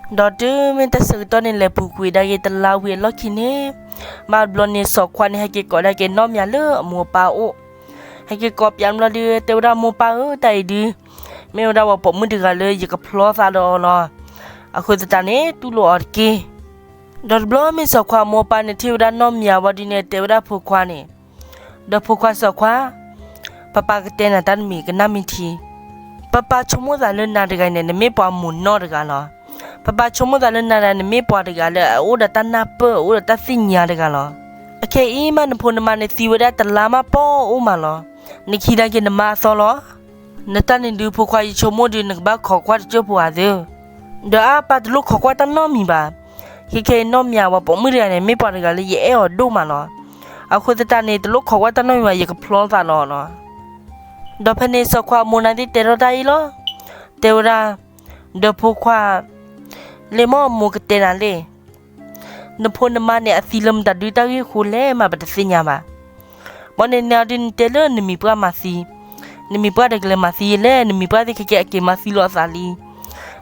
ဒီးတုၤမ့ၢ်တၢ်ဆၢကတီၢ်န့ၣ် လဲၤပူၤကွံာ်ဒၣ်က့ၤတလါဝံၤအလီၢ်ခံန့ၣ်, ဘၣ်တဘျီန့ၣ် စီၤခွါန့ၣ် ဟဲက့ၤကိးဒၣ်က့ၤနီၢ်မၠးလၢအမိၢ်အပၢ်အအိၣ်, ဟဲက့ၤကိးပၠးတဘျီဒုး တဲဝဲဒၣ် မိၢ်ပၢ်ဧၢ, တၢ်အံၤဒုး မ့ၢ်ဝဲဒၣ်ပှၤပိာ်မုၣ်တဂၤလၢယကဖျီသးဒီးအီၤလီၤ. အဃိသတးန့ၣ် တူၢ်လိာ်အီၤတက့ၢ်. ဒီးတဘျီမ့ၢ်စီၤခွါအမိၢ်အပၢ်န့ၣ် ထံၣ်ဝဲဒၣ်နီၢ်မၠးဝံၤဒုးန့ၣ် တဲဝဲဒၣ်ဖိခွါန့ၣ်, ဒီးဖိခွါစီၤခွါ, ပပၢ်ကတဲနၤတၢ်တမံၤ ကနၣ်မ့ၢ်ထံ, ပပၢ်ဆိကမိၣ်သးလၢနၤတဂၤန့ၣ် နမ့ၢ်ပှၤမိၢ်နီၢ်တဂၤလီၤ. ပပၢ်ဆိကမိၣ်သးလၢနၤတဂၤ နမ့ၢ်ပှၤတဂၤလၢအအိၣ်ဒီးတၢ်နၢ်ပၢၢ် အအိၣ်ဒီးတၢ်သ့ၣ်ညါတဂၤလီၤ. အခဲအံၤမး နဖိနမါန့ၣ်သံဝဲဒၣ်တလါမးပီၢ်အိၣ်မးလီၤ. နကဟံးဒၣ်က့ၤနမါအသီလီၤ. နတၢ်န့ၣ်ဒုး ဖိခွါယဆိကမိၣ်ဒုး နကဘၣ်ခိးကွၢ်တကၠိၢ်ဖိဧါသၢ. ဒီးအါ ပၢ်တလိၣ်ခိးကွၢ်တၢ်နီတမံၤဘၣ်. ခဲခဲအံၤ နီၢ်မၠးပှၤပိာ်မုၣ်တဂၤန့ၣ် မ့ၢ်ပှၤတဂၤလၢယအဲၣ်အီၤဒိၣ်မးလီၤ. အဃိသတးန့ၣ် တလိၣ်ခိးကွၢ်တၢ်နီတမံၤဘၣ် ယကဖျီသးလီၤလီၤ. ဒီးဖဲန့ၣ် စီၤခွါအမိၢ်န့ၣ်သ့ၣ်တဲထီၣ်တၢ်အံၤလီၤ. တဲဝဲဒၣ်, ဒီးဖိခွါ, လဲၤမၢ်မိၢ်ကတဲနၤလဲၣ်. နဖိနမါန့ၣ် အသံလၢမတၤဒုးတၢ်ဂ့ၢ်အဃိလဲၣ်မး ပတသ့ၣ်ညါဘၣ်. ဘၣ်န့ၣ် နဒုးနတဲလၢနမံၤပှၢ်မၤသံ, နမံၤပှၢ်ဒီးကလဲၤမၤသံယလဲၣ်, နမံၤပှၢ်သ့ၣ်ခဲကဲအက့ၤမၤသံလီၤအသးလံ.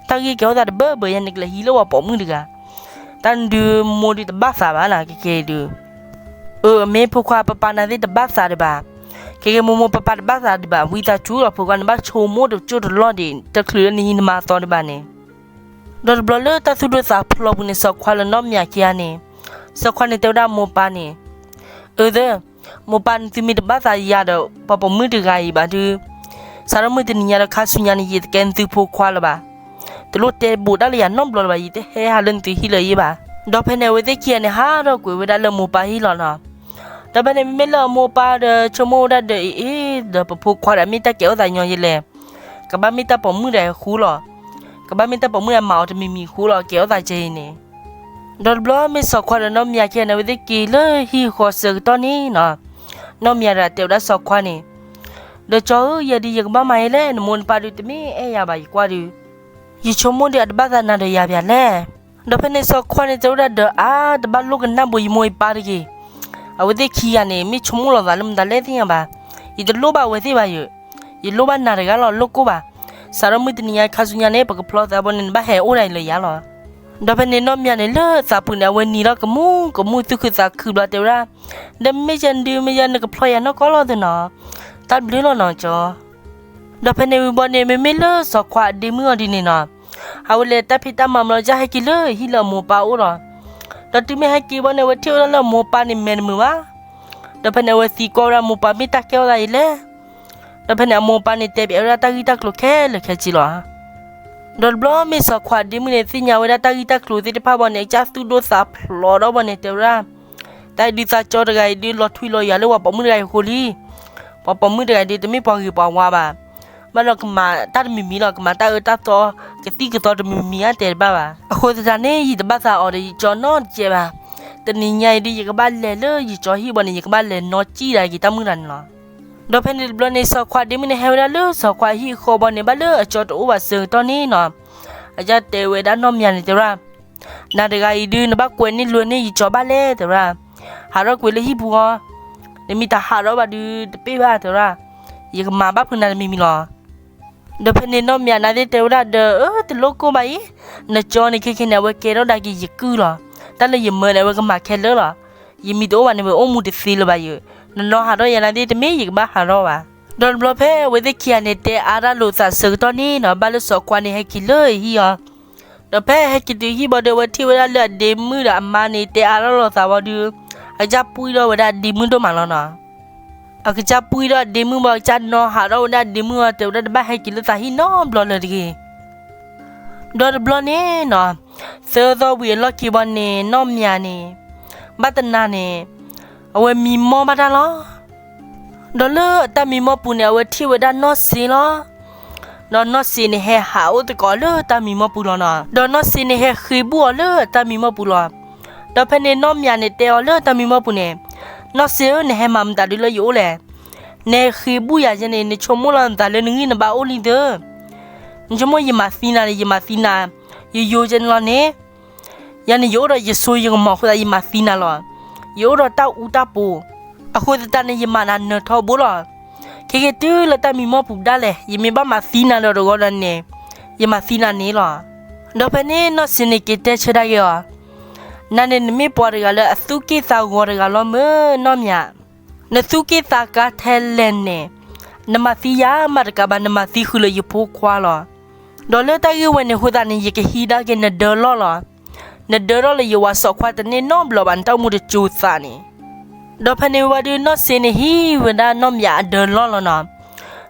တၢ်ဂ့ၢ်ကဲထီၣ်သးတဘၢဘၢယဲ နကလဲၤဟံးလၢပှၤပိာ်မုၣ်တဂၤ. တၢ်နဒုးမိၢ်ဒုးတဘၣ်သးဘၣ်နၤ ခဲခဲအံၤဒုး. အၢ မ့ၢ်ဖိခွါ ပပၢ်နၤသ့ၣ်တဘၣ်သးဒံးဘၣ်. ခဲကဲမိၢ်မိၢ်ပၢ်ပၢ်တဘၣ်သးဒံးဘၣ် ဝံသးစူၤဒီးဖိခွါန့ၣ် ဘၣ်ဆိကမိၣ်တကၠိၢ်တလီၢ်ဒံး တချုးလၢနဟံးနမၤအသီဒံးဘၣ်န့ၣ်. ဒီးတဘျီလၢတၢ်သူၣ်ဒိၣ်သးဖျိးပူၤန့ၣ် စီၤခွါလၢနီၢ်မၠးခံဂၤန့ၣ်, စီၤခွါန့ၣ်တဲဝဲဒၣ်မိၢ်ပၢ်န့ၣ်, အၢသၢ, မိၢ်ပၢ် နသုမ့ၢ်တဘၣ်သးယၤဒီး ပှၤပိာ်မုၣ်တဂၤအံၤဘၣ်ဒုး, စးထီၣ်မုၢ်တနံၤညါဒီးခါဆူညါန့ၣ် ယတကဲနသုဖိခွါလၢၤဘၣ်. တလိၣ်တဲဘူးတၢ်လၢယၤနီတဘျီလၢၤဘၣ်, ယတဟဲဟးလၢနသုဟံၣ်လၢၤအံၤဘၣ်. ဒီးဖဲန့ၣ် အဝဲသ့ၣ်ခံဂၤန့ၣ် ဟးထီၣ်ကွံာ်ဝဲဒၣ်လၢမိၢ်ပၢ်ဟံၣ်လီၤနီၤ. ဒီးဖဲန့ၣ် မ့မ့ၢ်လၢအမိၢ်ပၢ်ဒီး ဆိကမိၣ်ဝဲဒၣ်ဒီး အ့ အ့ ဒီးပဖိခွါဒီး မ့ၢ်တၢ်ကဲထီၣ်သးညီယလဲၣ်, ကဘၣ်မ့ၢ်တၢ်ပိာ်မုၣ်တဂၤအံၤဃိလီၤ. ကဘၣ်မ့ၢ်တၢ်ပိာ်မုၣ်တဂၤမၤအီၤတမံၤမံၤဃိလီၤ ကဲထီၣ်သးကဲအံၤန့ၣ်. ဒီးတဘျီမ့ၢ်စီၤခွါဒီးနီၢ်မၠးခံဂၤန့ၣ် အဝဲသ့ၣ်က့ၤလၢဟံၣ်ဃီဆၢကတီၢ်န့ၣ်နီၤ, နီၢ်မၠးဒီးတဲဝဲဒၣ်စီၤခွါန့ၣ်, ဒီးကၠီဧၢ, ယၤဒုးယကဘၣ်မၤယဲလဲၣ်, နမိၢ်နပၢ်ဒုးတမ့ၢ်အဲၣ်ယၤဘၣ် ယကွၢ်ဒုး, ယဆိကမိၣ်ဒုးအတဘၣ်သးနၤဒီးယၤဘၣ်လဲၣ်. ဒီးဖဲန့ၣ်စီၤခွါန့ၣ်တဲဝဲဒၣ်ဒီး အါ တဘၣ်လိၣ်ကနၣ်ဘိးယမိၢ်ယပၢ်တဂ့ၤ. အဝဲသ့ၣ်ခံဂၤန့ၣ် မ့ၢ်ဆိကမိၣ်လီၤသးလၢမတၤလဲၣ်သ့ၣ်ညါဘၣ်. ယတလိၣ်ဘၣ်အဝဲသ့ၣ်ဘၣ်ယၤ, ယလိၣ်ဘၣ်နၤတဂၤလီၤ, လိၣ်ကိၢ်ဘၣ်. စးထီၣ်မုၢ်တနံၤညါခါဆူညါန့ၣ် ပကဖျီသးဘီန့ၣ် နဘၣ်ဟဲအိၣ်ဒၣ်အံၤလၢယၤလီၤ. ဒီးဖဲန့ၣ်နီၢ်မၠးန့ၣ် လၢသးပူၤန့ၣ် အဝဲနံၤလီၤကမူၣ်ကမူၣ် သူၣ်ခုသးခုဘျီတဲဝဲဒၣ်, ဒီးမ့ၢ်ယၤဒုး မ့ၢ်ယၤ နကဖျီယၤနီၢ်ကီၢ်လီၤသ့နီၤ, တၢ်ဘျုးလီၤနီၤကၠီ. ဒီးဖဲန့ၣ်ဝံၤဘီန့ၣ် မ့မ့ၢ်လၢစီၤခွါအဒ့မုၣ်အီၤဒ်န့ၣ်နီၤ, အဝဲလဲၤတၢ်ဖံးတၢ်မၤဘျီ ကဟဲက့ၤလၢဟံၣ်လၢအမိၢ်ပၢ်အိၣ်လီၤ. ဒီးတုၤမ့ၢ်ဟဲက့ၤဘီန့ၣ် အဝဲထံၣ်ဝဲဒၣ်လၢအမိၢ်ပၢ်န့ၣ်မဲာ်တမုာ်ဘၣ်. ဒီးဖဲန့ၣ်အဝဲသံကွၢ်ဝဲဒၣ်အမိၢ်ပၢ် မ့ၢ်တၢ်ကဲထီၣ်သးအံၤလဲၣ်. ဒီးဖဲန့ၣ်အမိၢ်ပၢ်န့ၣ်တဲဘၣ်ဝဲဒၣ်တၢ်ဂ့ၢ်တၢ်ကျိၤခဲလၢာ်ခဲဆ့လီၤ. ဒီးတဘျီမ့ၢ်စီၤခွါအဒ့မုၣ်န့ၣ် သ့ၣ်ညါဝဲဒၣ်တၢ်ဂ့ၢ်တၢ်ကျိၤသ့ၣ်တဖၣ်ဘီန့ၣ် အကစၢ်သူၣ်ဒိၣ်သးဖျိးထီၣ်ဘီန့ၣ် တဲဝဲဒၣ်, တၢ်အံၤဒုးသးကၠီတဂၤအံၤဒုး လီၤထွံလီၤယာ်လၢပှၤပိာ်မုၣ်တဂၤအံၤအဃိလံ. ပှၤပိာ်မုၣ်တဂၤအံၤဒုး တမ့ၢ်ပှၤဂ့ၤပှၤဝါဘၣ်. ဘၣ်ဒီးကမၤတၢ်တမံၤမံၤလီၤ, ကမၤတၢ်အၢတၢ်သီ ကသံၣ်ကသီတမံၤမံၤအါတဲာ်တဘၣ်ဘၣ်. အဃိသတးန့ၣ် ယတဘၣ်သးအီၤဒီးယကၠီနီတစဲးဘၣ်. တနံၤညါအံၤဒုး ယကဘၣ်လဲၤလၢယကၠီဟံၣ်ဘီန့ၣ် ယကဘၣ်လဲၤနီၢ်ကံၣ်ဒၣ်က့ၤတၢ်မုၣ်တၢ်န့ၣ်လီၤ. ဒီးဖဲန့ၣ်တဘျီန့ၣ် စီၤခွါဒ့မုၣ်န့ၣ် ဟဲဝဲဒၣ်လၢစီၤခွါဟံၣ်ဃီဘီန့ၣ် ဘၣ်လၢအကၠီတအိၣ်ဘၣ်ဆၢကတီၢ်န့ၣ်နီၤ, အကစၢ်တဲဝဲဒၣ်နီၢ်မၠးန့ၣ် တဲဝဲဒၣ်, နၤတဂၤအံၤဒုး နဘၣ်ကွဲးန့ၢ်လွဲန့ၢ်ယကၠီဘၣ်လဲၣ် တဲဝဲဒၣ်. ဟးထီၣ်ကွံာ်လၢဟံၣ်ပူၤအီၤ, နမ့ၢ်တဟးထီၣ်ဘၣ်ဒုးတပ့ၢ်ဘၣ် တဲဝဲဒၣ်, ယကမၤဘၣ်ဖုးနၤတမံၤမံၤလီၤ. ဒီးဖဲန့ၣ်နီၢ်မၠးန့ၣ်သ့ၣ်တဲဝဲဒၣ်ဒီး အၢ တလိၣ်ကိၢ်ဘၣ်အံၤ, နကၠီန့ၣ်ခဲခဲန့ၣ် အဝဲကဲထီၣ်ဒၣ်က့ၤယကုၢ်လီၤ. တၢ်လၢယမၢန့ၣ် အဝဲကမၤခဲလၢာ်လီၤ. ယမံၤတအိၣ်ဘၣ်န့ၣ် ဝဲအိၣ်မူတသ့လၢၤဘၣ်ယၤ, နနီၢ်ဟးထီၣ်ယၤန့ၣ်သ့ၣ် တမ့ၢ်ယကဘၣ်ဟးထီၣ်ဘၣ်. ဒီးတဘျီဖဲအဝဲသ့ၣ်ခံဂၤန့ၣ် တဲအါတၢ်လိာ်သးဆၢကတီၢ်န့ၣ်နီၤ, ဘၣ်လၢစီၤခွါန့ၣ်ဟဲက့ၤလၢဟံၣ်အီၤ, ဒီးဖဲဟဲက့ၤတုၤဟံၣ်ဘီဒီး အဝဲထံၣ်ဝဲဒၣ်လၢအဒ့မုၣ်ဒီးအမါန့ၣ် တဲအါတၢ်လိာ်သးဝံၤဒီး, အကစၢ်ပှံၢ်ထီၣ်ဝဲဒၣ်အဒ့မုၣ်ဒိၣ်မးလီၤနီၤ. အကစၢ်ပှံၢ်ထီၣ်အဒ့မုၣ်ဘၣ်, အကစၢ်နီၢ်ဟးထီၣ်ဝဲဒၣ်အဒ့မုၣ်အီၤ တဲဝဲဒၣ်တဘၣ်ဟဲက့ၤလၢသးဟံၣ်နီတဘျီလၢၤတဂ့ၤ. ဒီးတဘျီန့ၣ်နီၤ, သၢသီဝံၤအလီၢ်ခံဘီန့ၣ် နီၢ်မၠးန့ၣ် ဘၣ်တနၤန့ၣ် အဝဲမံမီၢ်ဘၣ်တၢ်လီၤ. ဒီးလၢအတၢ်မံမီၢ်ပူၤန့ၣ် အဝဲထံၣ်ဝဲဒၣ်နီၢ်စ့လီၤ. ဒီးနီၢ်စ့န့ၣ်ဟဲဟးအိၣ်သကိးအီၤလၢအတၢ်မံမီၢ်ပူၤလီၤနီၤ. ဒီးနီၢ်စ့န့ၣ်ဟဲဃ့ဘူၣ်အီၤလၢအတၢ်မံမီၢ်ပူၤလီၤ. ဒီးဖဲန့ၣ်နီၢ်မၠးန့ၣ်တဲအီၤလၢတၢ်မံမီၢ်ပူၤန့ၣ်, နီၢ်စ့ဧၢ, နဟဲမၤမတၤဒုလၢယအိၣ်လဲၣ်. နဟဲဃ့ဘူၣ်ယၤယဲန့ၣ် နဆိကမိၣ်လီၤနသးလၢနဂံၢ်နဘါအိၣ်လံသၢ. နဆိကမိၣ်ယမၤသံနၤန့ၣ် ယမၤသံနၤ ယယိယဲန့ၣ်လီၤန့ၣ်. ယၤန့ၣ် ယအိၣ်ဒီးယစိယကမီၤအဃိသတး ယမၤသံနၤလီၤ. ယအိၣ်ဒီးတၢ်အူတၢ်ပူၤ အဃိသတးန့ၣ် ယမၤနၤနၢၤထီဘိလီၤ. ခဲကဲတုၤလၢတၢ်မံမီၢ်ပူၤဒၣ်လဲာ် ယမ့ၢ်ဘၣ်မၤသံနၤဒီးတဂီၤဒီးန့ၣ် ယမၤသံနၤန့ၣ်လီၤ. ဒီးဖဲန့ၣ်နီၢ်စ့န့ၣ်က့ၤတဲဆၢဒၣ်က့ၤအီၤ, နၤန့ၣ်နမ့ၢ်ပှၤတဂၤလၢအသူၣ်က့ၣ်သးဂီၤတဂၤလီၤမ့ၢ်နီၢ်မၠး. နသူၣ်က့ၣ်သးကါထဲလဲၣ်န့ၣ် နမၤသံယၤမးတကးဘၣ် နမၤသံဃုာ်လၢယဖိခွါလီၤ. ဒီးလၢတၢ်ဂ့ၢ်ဝဲန့ၣ်အဃိသတးန့ၣ် ယကဟံးဒၣ်က့ၤနဒၢလီၢ်လီၤ. နဒၢထီၣ်လၢယဝၤစီၤခွါတန့ၢ်နီတဘျီဘၣ် နတၢ်အိၣ်မူတစိၤသးန့ၣ်. ဒီးဖဲန့ၣ်ဝံၤဒီးနီၢ်စ့န့ၣ် ဟံးဝဲဒၣ်နီၢ်မၠးအဒၢလီၢ်လီၤနီၤ.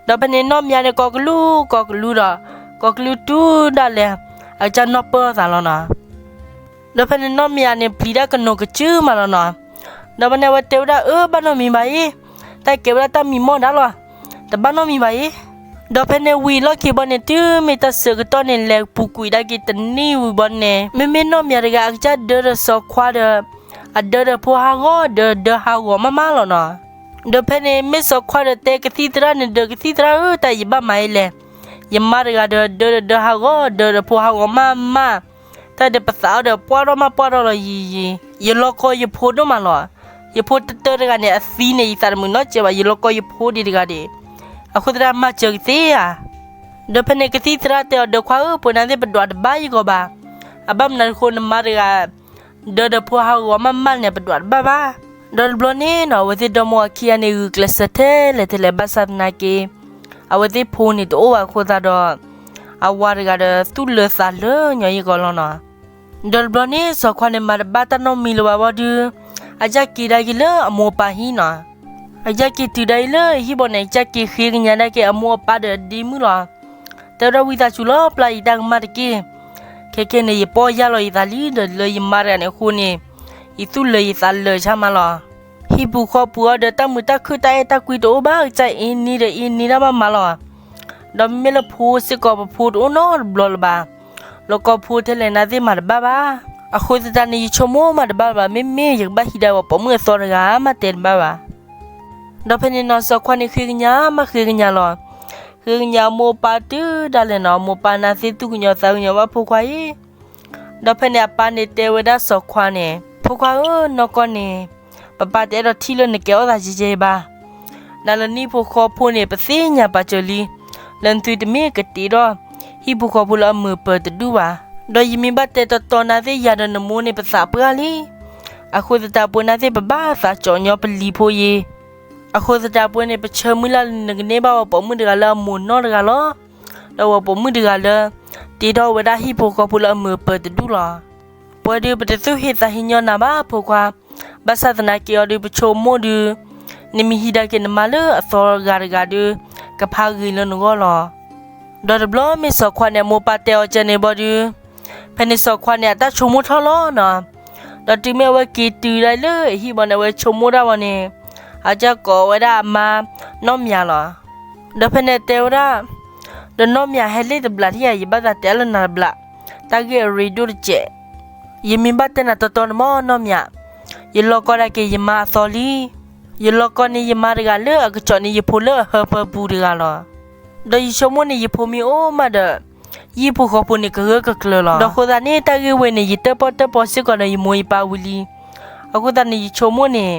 ဒီးဖဲန့ၣ်နီၢ်မၠးန့ၣ် ကိးကလူးကိးကလူးဒီး ကိးကလူးတုၤဒၣ်လဲာ် အကစၢ်နီၢ်ပၢၢ်အသးလီၤနီၤ. ဒီးဖဲန့ၣ်နီၢ်မၠးန့ၣ် ပျံၤတၢ်ကနိးကစုမးလီၤနီၤ. ဒီးဖဲန့ၣ်အဝဲတဲဝဲဒၣ် အၢ ဘၣ်နီတမံၤဘၣ်အံၤ, တၢ်ကဲဝဲဒၣ်တၢ်မံမီၢ်ဒၣ်လီၤ, တဘၣ်နီတမံၤဘၣ်အံၤ. ဒီးဖဲန့ၣ်ဝံၤလီၢ်ခံဘီန့ၣ် တုၤမ့ၢ်တၢ်ဆၢကတီၢ်န့ၣ် လဲၤပူၤကွံာ်ဒၣ်က့ၤတနံၣ်ဝံၤဘီန့ၣ် မ့မ့ၢ်နီၢ်မၠးတဂၤ အကစၢ်ဒၢဒီးစီၤခွါဒီး အဒၢဒီးဖိဟးဂီၤ ဒၢဒီးဟးဂီၤမးမးလီၤနီၤ. ဒီးဖဲန့ၣ်မ့ၢ်စီၤခွါဒီးတဲကသံၣ်သရၣ်န့ၣ် ဒၢးကသံၣ်သရၣ်ဧၢ, တၢ်အံၤယဘၣ်မၤအံၤလဲၣ်. ယမါတဂၤဒီး ဒၢဒီးဒၢဟးဂီၤ ဒၢဒီးဖိဟးဂီၤမးမး, တၢ်ဒီးပသးအီၤဒီးပှၢ်ထီၣ်မးပှၢ်ထီၣ်လီၤ. ယလီၤကီယဖိဒိၣ်မးလီၤ. ယဖိတတၢတဂၤန့ၣ် အသံန့ၣ် ယသးတမုာ်နီတစဲးဘၣ်, ယလီၤကီယဖိဒံးတဂၤဒံး, အဃိသတးမၤစၢၤကသ့ဧါ. ဒီးဖဲန့ၣ်ကသံၣ်သရၣ်တဲအီၤ ဒၢးခွါဧၢ, ပှၤနာ်သ့ၣ်ပဒွးတဘၣ်ယဂီၢ်ဘၣ်. အဘၣ်မနုၤအဃိနမါတဂၤ ဒၢဒီးဖိဟးဂီၤမးမးန့ၣ် ပဒွးတဘၣ်ဘၣ်. ဒီးတဘျီန့ၣ်နီၤ အဝဲသ့ၣ်ဒီမါဝၤခံဂၤန့ၣ် ဂုာ်ကျဲးစၢးထဲလဲၣ်ထဲလဲၣ် ဘၣ်ဆၣ်သနာ်က့ အဝဲသ့ၣ်ဖိန့ၣ်တအိၣ်ဘၣ်အဃိသတးဒီး အဝၤတဂၤဒီးသူၣ်လၢသးလၢညီယဲၢ်ကီးလီၤနီၤ. ဒီးတဘျီန့ၣ် စီၤခွါန့ၣ် မၤတဘၣ်တၢ်နီတမံၤလၢၤဘၣ်ဘၣ်ဒီး အကစၢ်က့ၤဒၣ်က့ၤလၢအမိၢ်အပၢ်ဟံၣ်နီၤ. အကစၢ်က့ၤတုၤဒၣ်အံၤလၢအဟံၣ်ဘီန့ၣ် အကစၢ်က့ၤဃ့ကညးဒၣ်က့ၤအမိၢ်အပၢ်ဒီးဒ့မုၣ်လီၤ. တဲဝဲဒၣ် ဝံသးစူၤလီၤ ပျၢ်ယတၢ်ကမၣ်တက့ၢ်. ခဲကနံၣ်န့ၣ် ယပီၢ်ယၢ်လီၤယသးလံ ဒီးလၢယမါတဂၤန့ၣ်အဃိန့ၣ် ယသူၣ်လၢာ်ယသးလၢာ်ဆါမးလီၤ. ဟံၣ်ပူၤဃီပူၤအံၤဒီး တၢ်မုာ်တၢ်ခုၣ်တၢ်အဲၣ်တၢ်ကွံတအိၣ်ဘၣ် ကစၢ်အ့န့ဒီးအ့န့တၢ်ဘၣ်မးလီၤ. ဒီးမ့မ့ၢ်လၢဖိစ့ၢ်ကီး ပဖိတအိၣ်နီတဘျီလၢၤဘၣ်. လီၤကီဖိထဲလဲၣ် နသ့ၣ်မၤတဘၣ်ဘၣ်. အဃိသတးန့ၣ် ယဆိကမိၣ်မၤတဘၣ်ဘၣ် မ့မ့ၢ်ယကဘၣ်ဟံးဒၣ်ဝဲပိာ်မုၣ်အသီတဂၤ မၤတဲတဘၣ်ဘၣ်. ဒီးဖဲန့ၣ်နီၤ စီၤခွါန့ၣ် ဃ့ကညးမးဃ့ကညးလီၤ. ဃ့ကညးအမိၢ်အပၢ်တုၤဒၣ်လဲာ်နီၤ အမိၢ်အပၢ်န့ၣ်သ့သူၣ်ကညီၤသးကညီၤဘၣ်ဖိခွါအံၤ. ဒီးဖဲန့ၣ် အပၢ်န့ၣ်တဲဝဲဒၣ်စီၤခွါန့ၣ် ဖိခွါဧၢ နီၢ်ကီၢ်န့ၣ် ပပၢ်တအဲၣ်ဒိးထံၣ်လၢနကဲအီၣ်သးယဲယဲဘၣ်. နၤလၢနဟံၣ်ဖိဃီဖိန့ၣ် ပသ့ၣ်ညါပာ်စၢၤလံ လၢနသုတမ့ၢ်ကတ့ထီၣ် ဟံၣ်ဖိဃီဖိလၢအမုာ်ပၢၤတဒူၣ်ဘၣ်. ဒီးယမ့ၢ်ဘၣ်တဲတီတီ နၤသ့ၣ်ယၤဒီးနမိၢ်န့ၣ် ပသးပှၢ်လံ. အဃိသတးပှဲၤ နၤသ့ၣ်ပဘၣ်သးကၠီၤညီပလံၤဖိယဲ အဃိသတးပှဲၤန့ၣ် ပဆၢမုၢ်လၢ်လၢနကန့ၢ်ဘၣ်ဝဲပိာ်မုၣ်တဂၤလၢအမိၢ်နီၢ်တဂၤလီၤ. ဒီးဝဲပိာ်မုၣ်တဂၤလၢ တ့ထီၣ်ဝဲဒၣ်ဟံၣ်ဖိဃီဖိလၢအမုာ်ပၢၤတဒူၣ်လီၤ. ပှဲၤဒုး ပတသူၣ်ဟ့သးဟ့ညီနၤဘၣ်ဖိခွါ, ဘၣ်ဆၣ်သနာ်က့အီၤဒုး ပဆိကမိၣ်ဒုး နမ့ၢ်ဟံးဒၣ်က့ၤနမါလၢအသီတဂၤတဂၤဒုး ကဖးဂ့ၤလၢနဂီၢ်လီၤ. ဒီးတဘျီမ့ၢ်စီၤခွါန့ၣ် အမိၢ်ပၢ်တဲအီၤကဲန့ၣ်ဘၣ်ဒုး ဖဲန့ၣ်စီၤခွါန့ၣ် အတၢ်ဆိကမိၣ်ထီၣ်လီၤနီၤ. ဒီးတုၤမ့ၢ်အဝဲက့ၤတုၤဒၣ်လၢအဟံၣ်ဘီန့ၣ် အဝဲဆိကမိၣ်ဒၣ်ဝဲန့ၣ် အကစၢ်ကိးဝဲဒၣ်အမါနီၢ်မၠးလီၤ. ဒီးဖဲန့ၣ်တဲဝဲဒၣ် ဒီးနီၢ်မၠးဟဲလ့ၣ်တဘျးထံၣ်ဧါ, ယဘၣ်သးတဲအါလၢနၤတဘျး, တၢ်ဂ့ၢ်အရ့ဒိၣ်တစဲး. ယမ့ၢ်ဘၣ်တဲနၤတီတီန့ၣ်မၢ်နီၢ်မၠး, ယလီၤကီဒၣ်က့ၤယမါအသီလံ. ယလီၤကီန့ၢ်ယမါတဂၤလၢအကစီၣ်န့ၢ်ယဖိလၢအဟၢဖၢပူၤတဂၤလီၤ. ဒီးယဆိကမိၣ်န့ၣ် ယဖိမ့ၢ်အိၣ်မးဒီး ယဟံၣ်ဖိဃီဖိန့ၣ်ကဂၢၢ်ကကျၢၤလီၤ. ဒီးအဃိသတးန့ၣ် တၢ်ဂ့ၢ်ဝဲန့ၣ် ယတၢၣ်ပီၣ်တၢၣ်ပီစ့ၢ်ကီးဒီးယမိၢ်ယပၢ်ဝံၤလံ. အဃိသတးန့ၣ် ယဆိကမိၣ်န့ၣ်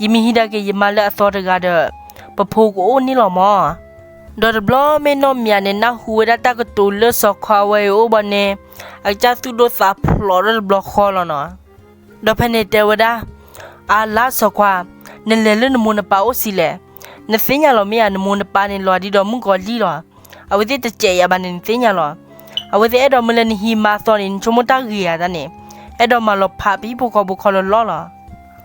ယမ့ၢ်ဟံးဒၣ်က့ၤယမါလၢအသီတဂၤဒီး ပဖိကအိၣ်န့ၣ်လီၤမၢ်. ဒီးတဘျီမ့ၢ်နီၢ်မၠးန့ၣ် နၢ်ဟူဝဲဒၣ်တၢ်ကတိၤလၢစီၤခွါဝဲအံၤအိၣ်ဘီန့ၣ် အကစၢ်သူၣ်ဒိၣ်သးဖျိးဒီးတဘျီဃီလီၤနီၤ. ဒီးဖဲန့ၣ်တဲဝဲဒၣ်, အါလါစီၤခွါ, နလဲၤလၢနမိၢ်နပၢ်အိၣ်ဆံးလဲၣ်. နသ့ၣ်ညါလီၤမ့ၢ်ဧါ, နမိၢ်နပၢ်န့ၣ်လီၤဒ်ဒီးမုၣ်ကီၤလံၢ်လီၤ. အဝဲသ့ၣ်တစဲးယၤဘၣ်န့ၣ် နသ့ၣ်ညါလီၤ. အဝဲသ့ၣ်အဲၣ်ဒိးမၢလၢနဟံးမါအသီန့ၣ် နဆိကမိၣ်တၢ်ဂ့ၤဧါတၢ်န့ၣ်, အဲၣ်ဒိးမၤလီၤဖးပဟံၣ်ဖိဃီဖိခီလၢလီၢ်လီၤ.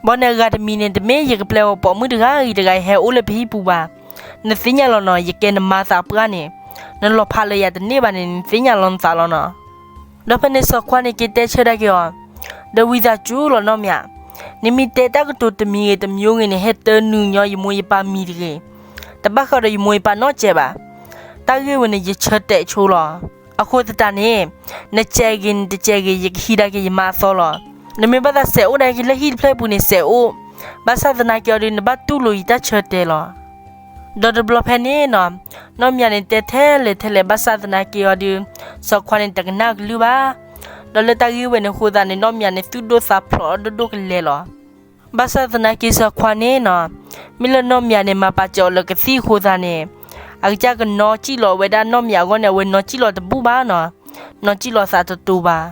ဘီန့ၣ်အဂၤတမံၤန့ၣ် တမ့ၢ်ယကပျဲဝဲပိာ်မုၣ်တဂၤဂ့ၤတဂၤအံၤဟဲအိၣ်လၢပဟံၣ်ပူၤဘၣ်. နသ့ၣ်ညါလီၤနီၤ, ယကဲနမါသးပှၢ်န့ၣ်, နလီၤဖးလၢယၤတန့ၢ်ဘၣ်န့ၣ် နသ့ၣ်ညါလီၤနသးလီၤနီၤ. ဒီးဖဲန့ၣ်စီၤခွါန့ၣ်က့ၤတဲဆၢဒၣ်က့ၤအီၤ, ဒီးဝံသးစူၤလီၤနီၢ်မၠး, နမ့ၢ်တဲတၢ်ကတိၤတမံၤဂ့ၤတမံၤဂ့ၤန့ၣ် ဟဲတၢနုာ်ညီယမိၢ်ယပၢ်မံၤတဂ့ၤ. တဘၣ်ဃးဒီးယမိၢ်ယပၢ်နီတစဲးဘၣ်. တၢ်ဂ့ၢ်ဝဲန့ၣ် ယဆၢတဲာ်ဆိလီၤ. အဃိသတးန့ၣ် နစဲးဂ့ၤနတစဲးဂ့ၤ ယကဟံးဒၣ်က့ၤယမါအသီလီၤ. နမ့ၢ်ဘၣ်သးစဲးအိၣ်ဒၣ်က့ၤလၢဟံၣ်တဖျၢၣ်ပူၤန့ၣ် စဲးအိၣ်, ဘၣ်ဆၣ်သနာ်က့အီၤဒုး နဘၣ်တူၢ်လိာ်ယတၢ်ဆၢတဲာ်လီၤ. ဒီးတဘျီဖဲန့ၣ်နီၤ, နီၢ်မၠးန့ၣ်တဲထဲလဲၣ်ထဲလဲၣ် ဘၣ်ဆၣ်သနာ်က့အီၤဒုး စီၤခွါန့ၣ်တကနၣ်အကလုၢ်ဘၣ်. ဒီးလၢတၢ်ဂ့ၢ်ဝဲန့ၣ်အဃိသတးန့ၣ် နီၢ်မၠးန့ၣ် သူၣ်ဒိၣ်သးဖျိးဒိၣ်ဒိၣ်ကလဲာ်လီၤ. ဘၣ်ဆၣ်သနာ်က့စီၤခွါန့ၣ်နီၤ, မ့ၢ်လၢနီၢ်မၠးန့ၣ် မၤပာ်စၢၤအီၤလၢကသံၣ်အဃိသတးန့ၣ်, အကစၢ်ကနီစံၣ်လီၤဝဲဒၣ်နီၢ်မၠးအဂီၢ်န့ၣ် အဝဲနီစံၣ်လီၤတဘူၣ်ဘၣ်နီၤ, နီစံၣ်လီၤသးတတူာ်ဘၣ်.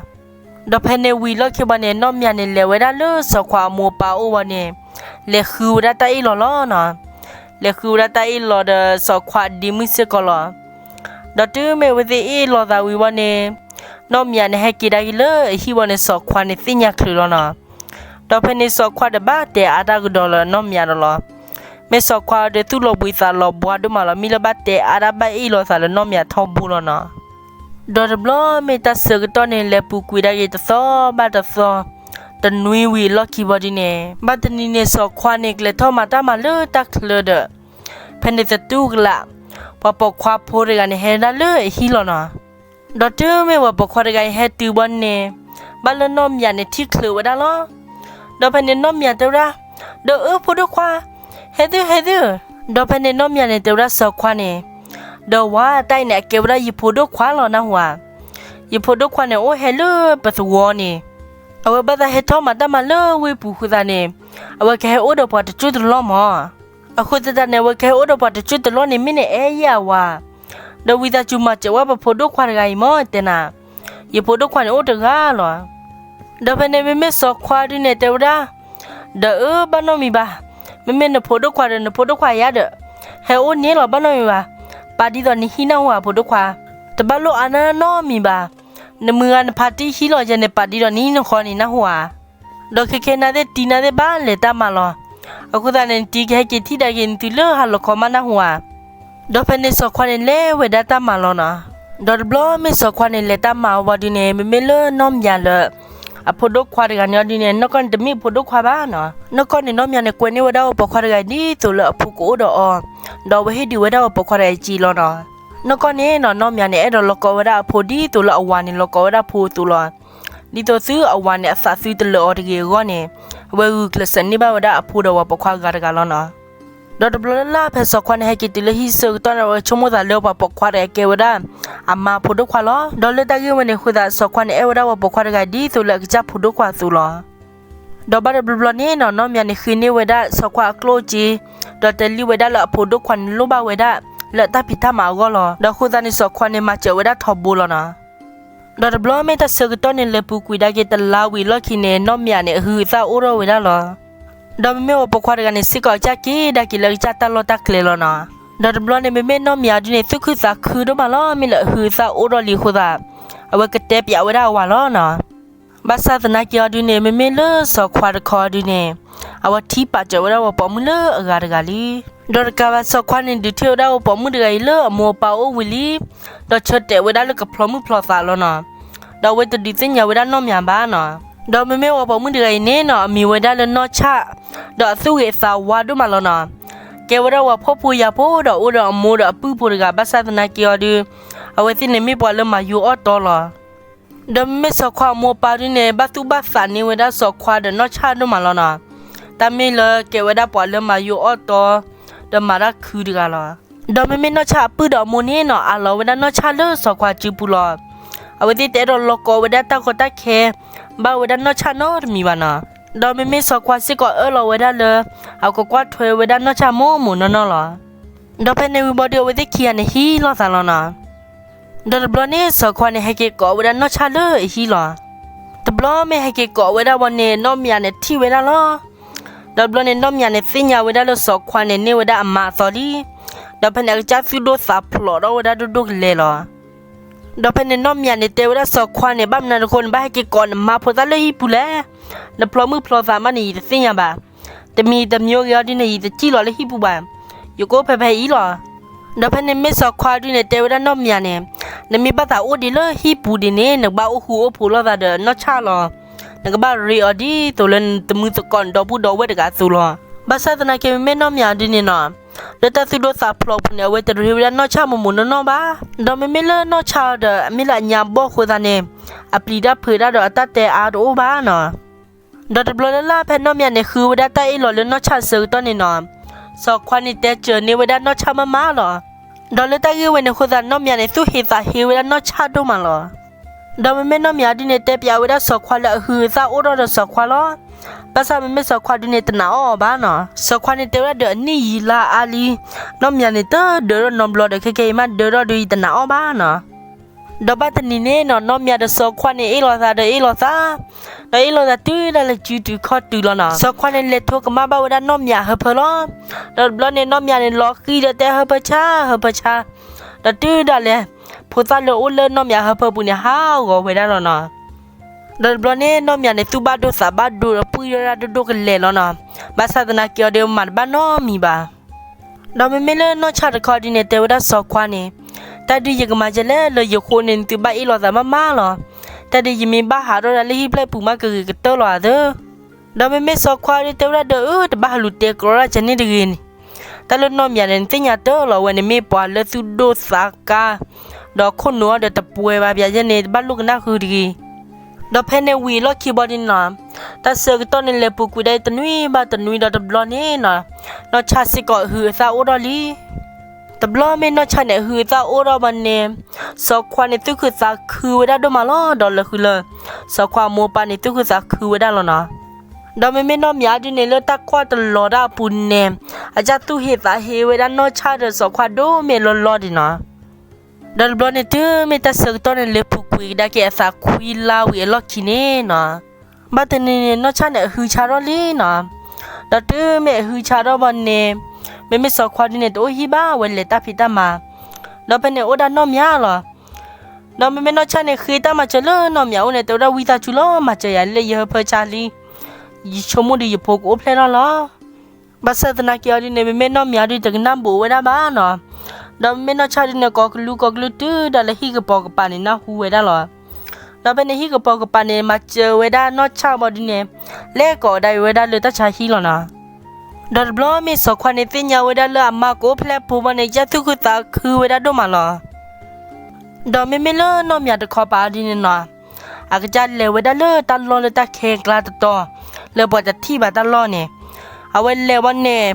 ဒီးဖဲန့ၣ်ဝံၤလီၢ်ခံဘီန့ၣ် နီၢ်မၠးန့ၣ် လဲၤဝဲဒၣ်လၢစီၤခွါအမိၢ်အပၢ်အိၣ်ဘီန့ၣ်, လဲၤဃုဝဲဒၣ်တၢ်အ့ၣ်လိာ်လီၤနီၤ. လဲၤဃုဝဲဒၣ်တၢ်အ့ၣ်လိာ်ဒီးစီၤခွါအဒ့မုၣ်စ့ၢ်ကီးလီၤ. ဒီးတုၤမ့ၢ်အဝဲသ့ၣ်အ့ၣ်လိာ်သးဝံၤဘီန့ၣ်, နီၢ်မၠးန့ၣ် ဟဲက့ၤဒၣ်က့ၤလၢအဟံၣ်ဘီန့ၣ် စီၤခွါန့ၣ်သ့ၣ်ညါချုးလီၤနီၤ. ဒီးဖဲန့ၣ်စီၤခွါတဘၣ်တဲအါတၢ်ကဒီးလၢနီၢ်မၠးဒီးလီၤ. မ့ၢ်စီၤခွါဒီးသူၣ်လီၤဘှံးသးလီၤဘှါဒိၣ်မးလီၤ. မ့ၢ်လၢဘၣ်တဲအါတၢ်ဘၣ်အ့ၣ်လိာ်သးလၢနီၢ်မၠးထီဘိလီၤနီၤ. ဒီးတဘျီမ့ၢ်တၢ်ဆၢကတီၢ်န့ၣ် လဲၤပူၤကွံာ်ဒၣ်က့ၤတသီဘၣ်တသီ, တနွံဝံၤအလီၢ်ခံဘီဒ်န့ၣ်, ဘၣ်တနံၤန့ၣ် စီၤခွါန့ၣ် ကျဲၤထီၣ်မၤတၢ်မၤလၢတၢ်ချၢဒီး ဖဲန့ၣ်သတူၢ်ကလာ်, ပှၤပိာ်ခွါဖိတဂၤန့ၣ် ဟဲဒၣ်လၢအဟံၣ်လီၤနီၤ. ဒီးတုၤမ့ၢ်ပှၤပိာ်ခွါတဂၤအံၤဟဲတုၤဘီန့ၣ်, ဘၣ်လၢနီၢ်မၠးန့ၣ်ထံၣ်ချုးဝဲဒၣ်လီၤ. ဒီးဖဲန့ၣ်နီၢ်မၠးတဲဝဲဒၣ်, ဒီးအၢဖိဒိၣ်ခွါ, ဟဲသုဟဲသု. ဒီးဖဲန့ၣ်နီၢ်မၠးန့ၣ်တဲဝဲဒၣ်စီၤခွါန့ၣ်, ဒီးဝဲတၢ်အံၤန့ၣ် အကဲဝဲဒၣ်ယဖိဒိၣ်ခွါလီၤနၢ်ဟူဧါ. ယဖိဒိၣ်ခွါန့ၣ် အိၣ်ဟဲလၢပသဝီန့ၣ်, အဝဲဘၣ်သးဟဲထီၣ်မၤတၢ်မၤလၢဝ့ၢ်ပူၤအဃိသတးန့ၣ်, အဝဲကဟဲအိၣ်ဒီးပှၤတစိၢ်တလီၢ်မး. အဃိသတးန့ၣ် အဝဲကဟဲအိၣ်ဒီးပှၤတစိၢ်တလီၢ်န့ၣ် မ့ၢ်နအဲၣ်ယၤဝဲ, ဒီးဝံသးစူၤမၤစၢၤဝဲပဖိဒိၣ်ခွါတဂၤအံၤမး တဲနၤ, ယဖိဒိၣ်ခွါန့ၣ်အိၣ်တဂၤလီၤ. ဒီးဖဲန့ၣ်မ့မ့ၢ်စီၤခွါဒုးန့ၣ်တဲဝဲဒၣ်, ဒီးအၢဘၣ်နီတမံၤဘၣ်, မ့မ့ၢ်နဖိဒိၣ်ခွါဒီး နဖိဒိၣ်ခွါယါဒီး ဟဲအိၣ်န့ၣ်လီၤ ဘၣ်နီတမံၤဘၣ်, ပာ်ဒ်သိးနဟံးနၢ်ဟူဧါ ဖိဒိၣ်ခွါ, တဘၣ်လိၣ်အါနီတမံၤဘၣ်, နမုၢ်ဂၤနဖါတံၢ်ဟံးလီၤယဲန့ၣ် ပာ်ဒ်သိးနဟံးနဃီန့ၣ်နၢ်ဟူဧါ. ဒီးခဲခဲနၤသ့ၣ်တံၤနၤသ့ၣ်ဘၣ်လဲၤတၢ်မၤလီၤ. အဃိသတးန့ၣ် နတံၤကဟဲက့ၤထံၣ်ဒၣ်က့ၤနသုလၢဟါလီၤခီမးနၢ်ဟူဧါ. ဒီးဖဲန့ၣ်စီၤခွါန့ၣ်လဲၤဝဲဒၣ်တၢ်မၤလီၤနီၤ. ဒီးတဘျီမ့ၢ်စီၤခွါန့ၣ်လဲၤတၢ်မၤဝံၤဒုန့ၣ် မ့မ့ၢ်လၢနီၢ်မၠးလၢ အဖိဒိၣ်ခွါတဂၤန့ၣ်အီၤဒုန့ၣ် နီၢ်ကီၢ်န့ၣ်တမ့ၢ်အဖိဒိၣ်ခွါဘၣ်နီၤ. နီၢ်ကီၢ်န့ၣ်နီၢ်မၠးန့ၣ်ကွဲန့ၢ်ဝဲဒၣ်အီၤပိာ်ခွါတဂၤအံၤဒ်သိးလၢအဖိကအိၣ်ဒီးအီၤ, ဒီးအဝဲဟ့ၣ်ဒုးဝဲဒၣ်အီၤပိာ်ခွါတဂၤအံၤက့လီၤနီၤ. နီၢ်ကီၢ်န့ၣ်နီၤ နီၢ်မၠးန့ၣ် အဲၣ်ဒိးလီၤကီဝဲဒၣ်အဖိဒ်သိးလၢအဝၤန့ၣ်လီၤကီဝဲဒၣ်အဖိအသိးလီၤ. ဒ်သိးသုအဝၤန့ၣ်အသးသုတလၢာ်အီၤတဂ့ၤအဂီၢ်န့ၣ်, အဝဲဂုာ်ကျဲးစၢးန့ၢ်ဘၣ်ဝဲဒၣ်အဖိဒီးဝၤပိာ်ခွါအဂၤတဂၤလီၤနီၤ. ဒီးတဘျီလၢ်လၢ် ဖဲစီၤခွါန့ၣ်ဟဲက့ၤတုၤလၢဟံၣ်ဆၢကတီၢ်န့ၣ် အဝဲဆိကမိၣ်သးလၢပှၤပိာ်ခွါတဂၤကဲဝဲဒၣ် အမါဖိဒိၣ်ခွါလီၤ. ဒီးလၢတၢ်ဂ့ၢ်ဝဲန့ၣ်အဃိသတး စီၤခွါန့ၣ်အဲၣ်ဝဲဒၣ်ပှၤပိာ်ခွါတဂၤဒ်သိးလၢအကစၢ်ဖိဒိၣ်ခွါအသိးလီၤ. ဒီးဘၣ်တဘျီဘျီန့ၣ်နီၤ နီၢ်မၠးန့ၣ်ဃ့န့ၢ်ဝဲဒၣ်စီၤခွါအကျိၣ်အစ့, ဒီးတဲလံဝဲဒၣ်လၢအဖိဒိၣ်ခွါန့ၣ်လိၣ်ဘၣ်ဝဲဒၣ် လၢအတၢ်ဖံးတၢ်မၤအဂီၢ်လီၤ. ဒီးအဃိသတးန့ၣ် စီၤခွါန့ၣ်မၤစၢၤဝဲဒၣ်ထီဘိလီၤနီၤ. ဒီးတဘျီမ့ၢ်တၢ်ဆၢကတီၢ်န့ၣ် လဲၤပူၤကွံာ်ဒၣ်က့ၤတလါဝံၤအလီၢ်ခံန့ၣ် နီၢ်မၠးန့ၣ် အဟုးအသၣ်အိၣ်ထီၣ်ဝဲဒၣ်လီၤ. ဒီးမ့မ့ၢ်ပှၤပိာ်ခွါတဂၤန့ၣ်စ့ၢ်ကီး အကစၢ်က့ၤဒၣ်က့ၤလၢအကစၢ်တၢ်လီၢ်တၢ်ကျဲလီၤနီၤ. ဒီးတဘျီန့ၣ် မ့မ့ၢ်နီၢ်မၠးအီၤဒုန့ၣ် သူၣ်ခုသးခုဒိၣ်မးလီၤ. မ့ၢ်လၢအဟုးအသၣ်အိၣ်ထီၣ်လံအဃိသတး အဝဲကတဲပၠးဝဲဒၣ်အဝၤလီၤနီၤ. ဘၣ်ဆၣ်သနာ်က့အီၤဒုန့ၣ် မ့မ့ၢ်လၢစီၤခွါတခီအီၤဒုန့ၣ် အဝဲထံၣ်ပာ်စၢၤဝဲဒၣ်ပှၤပိာ်မုၣ်လၢအဂၤတဂၤလံ. ဒီးတကးဘၣ် စီၤခွါန့ၣ်ဒုးထံၣ်ဝဲဒၣ်ပှၤပိာ်မုၣ်တဂၤအံၤလၢအမိၢ်အပၢ်အိၣ်ဝံၤလံ, ဒီးဆၢတဲာ်ဝဲဒၣ်လၢကဖျီမုၢ်ဖျီသးလီၤနီၤ. ဒီးအဝဲတဒုးသ့ၣ်ညါဝဲဒၣ်နီၢ်မၠးဘၣ်နီၤ. ဒီးမ့မ့ၢ်ပှၤပိာ်မုၣ်တဂၤအံၤန့ၣ်နီၤ အမံၤဝဲဒၣ်လၢနီၢ်ဆၣ်, ဒီးအသူၣ်ဂ့ၤသးဝါဒိၣ်မးလီၤနီၤ. ကဲဝဲဒၣ်ပှၤဖှီၣ်ဖိယာ်ဖိ ဒီးအိၣ်ဒီးအမိၢ်ဒီးအပုၢ်ဖိတဂၤ ဘၣ်ဆၣ်သနာ်က့အီၤဒု အဝဲသ့ၣ်န့ၣ်မ့ၢ်ပှၤလၢမၤယိၤအီၣ်တီလီၤ. ဒီးမ့မ့ၢ်စီၤခွါအမိၢ်အပၢ်ဒုန့ၣ် ဘၣ်သူၣ်ဘၣ်သးန့ၢ်ဝဲဒၣ်စီၤခွါဒီးနီၢ်ဆၣ်ဒိၣ်မးလီၤနီၤ. တၢ်မ့ၢ်လၢကဲဝဲဒၣ်ပှၤလၢမၤယိၤအီၣ်တီ, ဒီးမၤတၢ်ခုတဂၤလီၤ. ဒီးမ့မ့ၢ်နီၢ်ဆၣ်အပုၢ်ဒီးအမိၢ်န့ၣ်နီၤ အးလီၤဝဲဒၣ်နီၢ်ဆၣ်လၢစီၤခွါစုပူၤလီၤ. အဝဲသ့ၣ်တအဲၣ်ဒိးလီၤကီဝဲဒၣ်တၢ်ကီတၢ်ခဲ ဘၣ်ဝဲဒၣ်နီၢ်ဆၣ်နီတမံၤဘၣ်နီၤ. ဒီးမ့မ့ၢ်စီၤခွါစ့ၢ်ကီးအၢၣ်လီၤဝဲဒၣ်လၢ အကကွၢ်ထွဲဝဲဒၣ်နီၢ်ဆၣ်မိၢ်မိၢ်နီၢ်နီၢ်လီၤ. ဒီးဖဲန့ၣ်ဝံၤဘီဒု အဝဲသ့ၣ်ခံဂၤန့ၣ်ဟံးလိာ်သးလီၤနီၤ. ဒီးတဘျီန့ၣ် စီၤခွါန့ၣ် ဟဲက့ၤကိးဝဲဒၣ်နီၢ်ဆၣ်လၢအဟံၣ်လီၤ. တဘျီမ့ၢ်ဟဲက့ၤကိးဝဲဒၣ်ဝံၤန့ၣ် နီၢ်မၠးန့ၣ်ထံၣ်ဝဲဒၣ်လီၤ. ဒီးတဘျီန့ၣ် နီၢ်မၠးန့ၣ်သ့ၣ်ညါဝဲဒၣ်လၢစီၤခွါန့ၣ် န့ၢ်ဝဲဒၣ်အမါအသီလံ. ဒီးဖဲန့ၣ် အကစၢ်သူၣ်ဒိၣ်သးဖျိးထီၣ်ဝဲဒၣ်ဒိၣ်ဒိၣ်ကလဲာ်လီၤ. ဒီးဖဲန့ၣ် နီၢ်မၠးန့ၣ် တဲဝဲဒၣ်စီၤခွါန့ၣ် ဘၣ်မနုၤအဃိ နဘၣ်ဟဲက့ၤကိးနမါဖိသၣ်လၢဟံၣ်ပူၤလဲၣ်. နဖျီမုၢ်ဖျီသးမးန့ၣ် ယတသ့ၣ်ညါဘၣ်. တမံၤတမံၤဂ့ၤအီၤဒုန့ၣ် ယတစံၣ်လီၤလၢဟံၣ်ပူၤဘၣ်. ယကအိၣ်ဖဲဖဲအံၤလီၤ. ဒီးဖဲန့ၣ်မ့ၢ်စီၤခွါဒုန့ၣ် တဲဝဲဒၣ်နီၢ်မၠးန့ၣ်, နမ့ၢ်ဘၣ်သးအိၣ်ဒံးလၢဟံၣ်ပူၤဒံးန့ၣ် နကဘၣ်အိၣ်ဃူအိၣ်ဖိးလိာ်သးဒီးနီၢ်ဆၣ်လီၤ. နကဘၣ်ရ့အီၤဒ်သိးလၢနသမုသကိးနဒီပုၢ်ဒီဝဲၢ်တဂၤအသိးလီၤ. ဘၣ်ဆၣ်သနာ်က့ မ့မ့ၢ်နီၢ်မၠးဒုန့ၣ်နီၤ, လၢတၢ်သူၣ်ဒိၣ်သးဖျိးအပူၤန့ၣ် အဝဲတရ့ဝဲဒၣ်နီၢ်ဆၣ်မိၢ်မိၢ်နီၢ်နီၢ်ဘၣ်. ဒီးမ့မ့ၢ်လၢနီၢ်ဆၣ်ဒီး အမ့ၢ်လၢအညါဘီၣ်အဃိသတးန့ၣ်, အပျံၤတၢ်ဖုးတၢ်ဒီးအတၢ်တဲအါတအိၣ်ဘၣ်နီၤ. ဒီးတဘျီလၢ်လၢ် ဖဲနီၢ်မၠးန့ၣ် ဃုဝဲဒၣ်တၢ်အ့ၣ်လိာ်လၢနီၢ်ဆၣ်အဆၢကတီၢ်န့ၣ်နီၤ, စီၤခွါန့ၣ်တဲစၢၤန့ၢ်ဝဲဒၣ်နီၢ်ဆၣ်မးမးလီၤ. ဒီးလၢတၢ်ဂ့ၢ်ဝဲန့ၣ်အဃိသတး နီၢ်မၠးန့ၣ် သူၣ်ဟ့သးဟ့ဝဲဒၣ်နီၢ်ဆၣ်ဒိၣ်မးလီၤ. ဒီးမ့မ့ၢ်နီၢ်မၠးဒုန့ၣ် တဲပၠးဝဲဒၣ်စီၤခွါလၢအဟုးအသၣ်အိၣ်ထီၣ်ဒီးစီၤခွါလီၤ. ဘၣ်ဆၣ်မ့မ့ၢ်စီၤခွါဒုန့ၣ် တနာ်အီၤအီၤဘၣ်နီၤ. စီၤခွါန့ၣ်တဲဝဲဒၣ်ဒီး အနံၣ်ယံာ်လါအါလံ, နီၢ်မၠးန့ၣ် တဒၢးထီၣ်နီတဘျီဒီး ခဲကဲအံၤမးဒၢးထီၣ်ဒီး ယတနာ်အီၤဘၣ်နီၤ. ဒီးဘၣ်တနံၤန့ၣ်နီၤ, နီၢ်မၠးဒီးစီၤခွါန့ၣ် အ့ၣ်လိာ်သးဒီးအ့ၣ်လိာ်သး, ဒီးအ့ၣ်လိာ်သးတုၤဒၣ်လဲာ်စုတုၤခီၣ်တုၤလီၤနီၤ. စီၤခွါန့ၣ် လဲၤထိကမၣ်ဘၣ်ဝဲဒၣ်နီၢ်မၠးဟၢဖၢလီၤ. ဒီးတဘျီန့ၣ် နီၢ်မၠးန့ၣ် လီၤဃံၤဒီးတဲဟၢဖၢဆါ ဟၢဖၢဆါ, ဒီးတုၤဒၣ်လဲာ် ဖိသၣ်လၢအိၣ်လၢနီၢ်မၠးဟၢဖၢပူၤန့ၣ် ဟးဂီၤဝဲဒၣ်လီၤနီၤ. ဒီးတဘျီန့ၣ် နီၢ်မၠးန့ၣ် သူၣ်ဘၣ်ဒိသးဘၣ်ဒိဒီး ပှံၢ်ထီၣ်ဒၣ်ဒိၣ်ဒိၣ်ကလဲာ်လီၤနီၤ. ဘၣ်ဆၣ်သနာ်က့အီၤဒီး မၤတဘၣ်နီတမံၤဘၣ်. ဒီးမ့မ့ၢ်လၢနီၢ်ဆၣ်တခီဒုန့ၣ် တဲဝဲဒၣ်စီၤခွါန့ၣ်, တၢ်ဒုးယကမၤယဲလဲၣ်လၢယဃိန့ၣ် နသုဘၣ်အ့ၣ်လိာ်သးမးမးလီၤ. တၢ်ဒုးယမ့ၢ်ဘၣ်ဟးထီၣ်ဒၣ်လၢဟံၣ်ဖျၢၣ်ပူၤမး ကဂ့ၤကတၢၢ်လီၤဧါသၢ. ဒီးမ့မ့ၢ်စီၤခွါဒုတဲဝဲဒၣ်ဒီး အၢ တဘၣ်ဟးလူၤတဲကြီဒၣ်ကဲန့ၣ်တဂ့ၤန့ၣ်. တၢ်လၢနီၢ်မၠးန့ၣ် နသ့ၣ်ညါတၢ်လီၤဝဲန့ၣ် မ့ၢ်ပှၤလၢသူၣ်ဒိၣ်သးကါ, ဒီးခိၣ်နူာ်အီၤဒီးတပှဲၤဘၣ်ဘၣ်ယဲန့ၣ် တဘၣ်လိၣ်ကနၣ်ဃုာ်တဂ့ၤ. ဒီးဖဲန့ၣ်ဝံၤအလီၢ်ခံဘီဒုန့ၣ်နီၤ, တၢ်ဆၢကတီၢ်န့ၣ် လဲၤပူၤကွံာ်ဒၣ်အံၤတနွံဘၣ်တနွံဒီးတဘျီန့ၣ်နီၤ, နီၢ်ဆၣ်စ့ၢ်ကီးအဟုးအသၣ်အိၣ်ထီၣ်လံ. တဘျီမ့ၢ်နီၢ်ဆၣ်န့ၣ် အဟုးအသၣ်အိၣ်ထီၣ်ဘၣ်န့ၣ်, စီၤခွါန့ၣ်သူၣ်ခုသးခုဝဲဒၣ်ဒိၣ်မးလီၤ. ဒီးလၢဃုလၢ စီၤခွါအမိၢ်အပၢ်န့ၣ် သူၣ်ခုသးခုဝဲဒၣ်လီၤနီၤ. ဒီးမ့မ့ၢ်နီၢ်မၠးဒုန့ၣ် လၢတၢ်ကွၢ်တလီၤတၢ်အပူၤန့ၣ်, အတၢ်သူၣ်ဟ့သးဟ့ဝဲဒၣ်နီၢ်ဆၣ်ဒီးစီၤခွါဒိၣ်မ့ၢ်လီၤလီၤဒံးနီၤ. ဒီးတဘျီန့ၣ်တုၤမ့ၢ်တၢ်ဆၢကတီၢ်န့ၣ် လဲၤပူၤကွံာ်ကဒါက့ၤအသးခွံလါဝံၤအလီၢ်ခံန့ၣ်နီၤ, ဘၣ်တနံၤန့ၣ် နီၢ်ဆၣ်န့ၣ် အဟုးဆါထီၣ်လံနီၤ. ဒီးတုၤမ့ၢ်အဟုဆါထီၣ်ဘၣ်န့ၣ်, မ့မ့ၢ်စီၤခွါဒုန့ၣ် တအိၣ်ဟံၣ်ဘၣ်, အဝဲလဲၤတၢ်ဖံးတၢ်မၤ, ဒီးဖဲန့ၣ်အိၣ်ဒၣ်နီၢ်မၠးလီၤ. ဒီးမ့မ့ၢ်နီၢ်ဆၣ်န့ၣ် ဃ့တၢ်မၤစၢၤလၢနီၢ်မၠးအအိၣ်န့ၣ် တဲဝဲဒၣ် ဝံသးစူၤလီၤ မၤစၢၤယၤလၢယဟၢဖၢဆါလံ, ယဆိကမိၣ်ဒီးယဖိကအိၣ်ဖျဲၣ်ထီၣ်လီၤ. ဘၣ်ဆၣ်သနာ်က့အီၤဒုန့ၣ် မ့မ့ၢ်နီၢ်မၠးဒုတကနၣ်ဘိးဝဲဒၣ်ဘၣ်နီၤ. ဒီးမ့မ့ၢ်နီၢ်ဆၣ်ဒုန့ၣ် ကိးကလုာ်ကိးကလုာ်တုၤဒၣ်လၢဟံၣ်ကပီၤကပၤန့ၣ် နၢ်ဟူဝဲဒၣ်လီၤ. ဒီးဖဲန့ၣ်ဟံၣ်ကပီၤကပၤန့ၣ် မၤစၢၤဝဲဒၣ်နီၢ်ဆၣ်ဘၣ်ဒုန့ၣ်, လဲၤကိးဝဲဒၣ်ဝဲဒၣ်လၢတၢ်ဆါဟံၣ်လီၤနီၤ. ဒီးတဘျီမ့ၢ်စီၤခွါန့ၣ်သ့ၣ်ညါဝဲဒၣ်လၢအမါကအိၣ်ဖျဲၣ်ဖိဘၣ်န့ၣ် ကစၢ်သူၣ်ခုသးခုဝဲဒၣ်ဒိၣ်မးလီၤ. ဒီးမ့မ့ၢ်လၢနီၢ်မၠးတခီပၤဒုန့ၣ်နီၤ, အကစၢ်လဲၤဝဲဒၣ်လၢတၢ်လီၢ်လၢတၢ်ခဲကျါတတီၤ, လၢပှၤတထံၣ်ဘၣ်တၢ်လီၢ်န့ၣ်, အဝဲလဲၤဝဲန့ၣ်,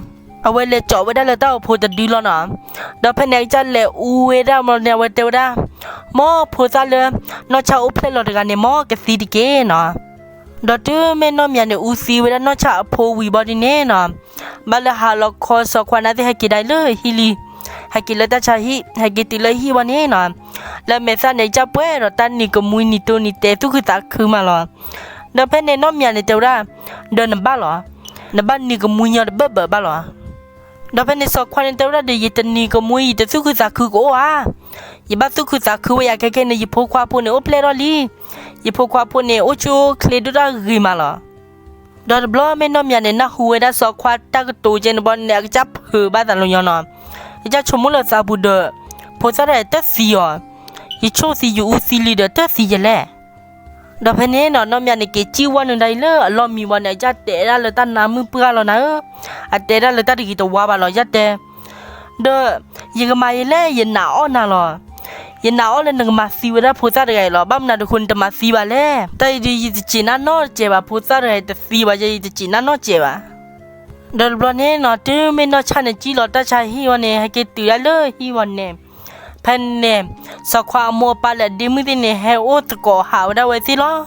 အဝဲလဲၤကၠီးဝဲဒၣ်လၢတၢ်အိၣ်ဖှိၣ်တဒုလီၤနီၤ. ဒီးဖဲန့ၣ်အကစၢ်လဲၤအူဝဲဒၣ်မ့ၢ်န့ၣ် အဝဲတဲဝဲဒၣ်, မ်ဖိသၣ်လၢနီၢ်ဆၣ်အိၣ်ဖျဲၣ်လီၤတဂၤန့ၣ် မ်ကသံတက့ၢ်နီၤ. ဒီးတုၤမ့ၢ်နီၢ်မၠးန့ၣ် အူသံဝဲဒၣ်နီၢ်ဆၣ်အဖိဝံၤဘၣ်ဒုန့ၣ်နီၤ, ဘၣ်လၢဟါလီၤခီစီၤခွါန့ၣ်သ့ၣ်ဟဲက့ၤဒၣ်လၢဟံၣ်လံ, ဟဲက့ၤလၢတၢ်ဆါဟံၣ်, ဟဲက့ၤတုၤလၢဟံၣ်ဘၣ်န့ၣ်နီၤ, လၢမဲာ်သၣ်န့ၣ် ကစၢ်ပှဲၤဒီးတၢ်နံၤကမှံနံၤတိၢ်နံၤတဲသူၣ်ခုသးခုမးလီၤ. ဒီးဖဲန့ၣ်နီၢ်မၠးန့ၣ်တဲဝဲဒၣ်, ဒီးနဘၣ်လီၤ, နဘၣ်နံၤကမှံညီတဘၢၣ်ဘၢၣ်ဘၣ်လီၤ. ဒီးဖဲန့ၣ်စီၤခွါန့ၣ်တဲဝဲဒၣ်ဒီး ယတနံၤကမှံ ယတသူၣ်ခုသးခုကအိၣ်ဧါ. ယဘၣ်သူၣ်ခုသးခုဝဲယၤ ခဲကဲန့ၣ် ယဖိခွါဖိန့ၣ်အိၣ်ဖျဲၣ်ထီၣ်လံ, ယဖိခွါဖိန့ၣ် အိၣ်ဆူၣ်အိၣ်ချ့ဒိၣ်တၢ်ဂ့ၤမးလီၤ. ဒီးတဘျီမ့ၢ်နီၢ်မၠးန့ၣ် နၢ်ဟူဝဲဒၣ်စီၤခွါတၢ်ကတိၤကဲန့ၣ်ဘၣ်န့ၣ် အကစၢ်ဖုးဘၣ်သးလီၤညီနီၤ, အကစၢ်ဆိကမိၣ်လၢသးပူၤဒီး, ဖိသၣ်တဂၤတသံအီၤ, ယဆိၣ်သံယအူသံလံဒီးတသံယလဲၣ်. ဒီးဖဲန့ၣ်နီၤ နီၢ်မၠးန့ၣ်က့ၤစံၣ်ဝဲနုာ်ဒၣ်အံၤလၢအလီၢ်မံဝံၤန့ၣ် အကစၢ်တဲဒၣ်လၢတၢ်နါမုၢ်ပှၢ်လီၤနၤဧၢ, အတဲဒၣ်လၢတၢ်တဂ့ၤတဝါဘၣ်လီၤ ယတဲ ဒီးယကမၤယလဲၣ် ယနာ်အီၣ်နၤလီၤ. ယနာ်အီၣ်လၢနကမၤသံဝဲဒၣ်ဖိသၣ်တဂၤအံၤလီၤ. ဘၣ်မနုၤတဃိနတမၤသံဘၣ်လဲၣ်. တၢ်အံၤဒုးယတစံးနၤနီတစဲးဘၣ်, ဖိသၣ်တဂၤအံၤတသံဘၣ်, ယဲယတစံးနၤနီတစဲးဘၣ်. ဒီးတဘျီန့ၣ်နီၤ တုၤမ့ၢ်နီၢ်ဆၣ်န့ၣ် စံၣ်လီၤတၢ်ဆါဟံၣ်ဝံၤန့ၣ် ဟဲက့ၤတုၤဒၣ်လၢဟံၣ်ဝံၤန့ၣ်, ဖဲန့ၣ် စီၤခွါအမိၢ်အပၢ်လၢအဒ့မုၣ်သ့ၣ်န့ၣ် ဟဲအိၣ်သကိးဟးဝဲဒၣ်ဝဲသ့ၣ်လီၤ.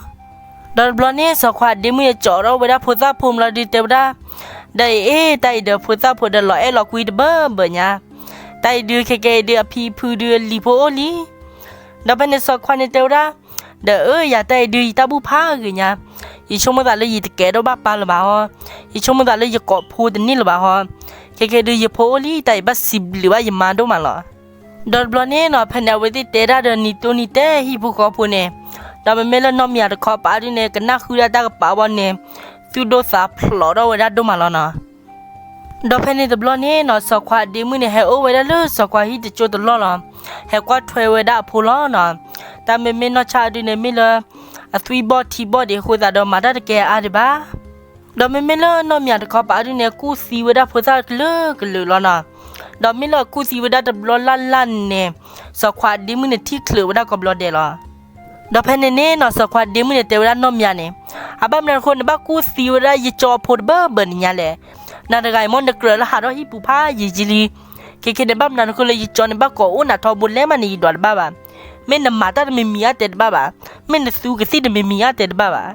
ဒီးတဘျီန့ၣ် စီၤခွါအဒ့မုၣ်န့ၣ် ကၠီးထီၣ်ဝဲဒၣ်ဖိသၣ်ဖိမးလီၤဒုး တဲဝဲဒၣ်, ဒီးအ့ၣ် တၢ်အံၤဒီးဖိသၣ်ဖိဒီးလီၤအဲၣ်လီၤကွံတဘၢဘၢညါ, တၢ်အံၤဒုး ခဲကဲအံၤဒုး အဖံအဖုဒုး အလံၤဖိအိၣ်လံ. ဒီးဖဲန့ၣ်စီၤခွါန့ၣ်တဲဝဲဒၣ်, ဒီးအၢ ယၤတၢ်အံၤဒုး ယတၢ်ဘူၣ်ဖးဂ့ၤညါ, ယဆိကမိၣ်သးလၢယတကဲထီၣ်ဘၣ်ပၢ်လၢၤဘၣ်ဟီ, ယဆိကမိၣ်သးလၢယကိးဖိတန့ၢ်လၢၤဘၣ်ဟီ, ခဲကဲဒုး ယဖိအိၣ်လံ တၢ်အံၤဘၣ်စံးဘျုးဘၣ်ယမါဒိၣ်မးလီၤ. ဒီးတဘျီန့ၣ်နီၤ ဖဲန့ၣ် အဝဲသ့ၣ်တဲဒၣ်ဒီးနံၤတိၢ်နံၤတဲဟံၣ်ဖိဃီဖိန့ၣ်, ဒီးမ့မ့ၢ်လၢနီၢ်မၠးတခီပၤဒုးန့ၣ် ကနၣ်ဃုဒၣ်တၢ်ကပၤဘၣ်န့ၣ်, သူၣ်ဒိၣ်သးဖျိးထီၣ်ဝဲဒၣ်ဒိၣ်မးလီၤနီၤ. ဒီးဖဲန့ၣ်တဘျီန့ၣ်နီၤ စီၤခွါအဒ့မုၣ်န့ၣ် ဟဲအိၣ်ဝဲဒၣ်လၢစီၤခွါဟံၣ်တကၠိတလီၢ်လီၤ. ဟဲကွၢ်ထွဲဝဲဒၣ်အဖိလီၤနီၤ. တၢ်မ့မ့ၢ်နီၢ်ဆၣ်အဒုးန့ၣ် မ့ၢ်လၢအသွံၣ်ဘီၣ်ထံဘီၣ်ဒံးအဃိသတးဒီး မၤတၢ်တကဲအါဒံးဘၣ်. ဒီးမ့မ့ၢ်လၢနီၢ်မၠးတခီပၤဒုးန့ၣ် ကူၣ်သံဝဲဒၣ်ဖိသၣ်ကလုာ်ကလုာ်လီၤနီၤ. ဒီးမ့ၢ်လၢအကူၣ်သံဝဲဒၣ်တဘျီလၢ်လၢ်န့ၣ်, စီၤခွါအဒ့မုၣ်န့ၣ် ထံၣ်ချုးဝဲဒၣ်ကိးဘျီဒဲးလီၤ. ဒီးဖဲန့ၣ်န့ၣ်နီၤ စီၤခွါအဒ့မုၣ်န့ၣ် တဲဝဲဒၣ်နီၢ်မၠးန့ၣ်, အဘၣ်မနုၤအဃိ နဘၣ်ကူၣ်သံဝဲဒၣ်ယကၠီအဖိတဘၢဘၢန့ၣ်ညါလဲၣ်. နၤတဂၤအံၤမ့ၢ်နကြၢးလၢဟးထီၣ်ဟံၣ်ပူၤဖးယံာ်ယံာ်လံ. ခဲကဲန့ၣ် ဘၣ်မနုၤအဃိလၢယကၠီန့ၣ် ဘၣ်ကိးအိၣ်နၤထီဘိလဲၤမးန့ၣ် ယဒွးတဘၣ်ဘၣ်. မ့ၢ်နမၤတၢ်တမံၤမံၤအါတဲတဘၣ်ဘၣ်. မ့ၢ်နသူကသံၣ်တမံၤမံၤအါတဲတဘၣ်ဘၣ်.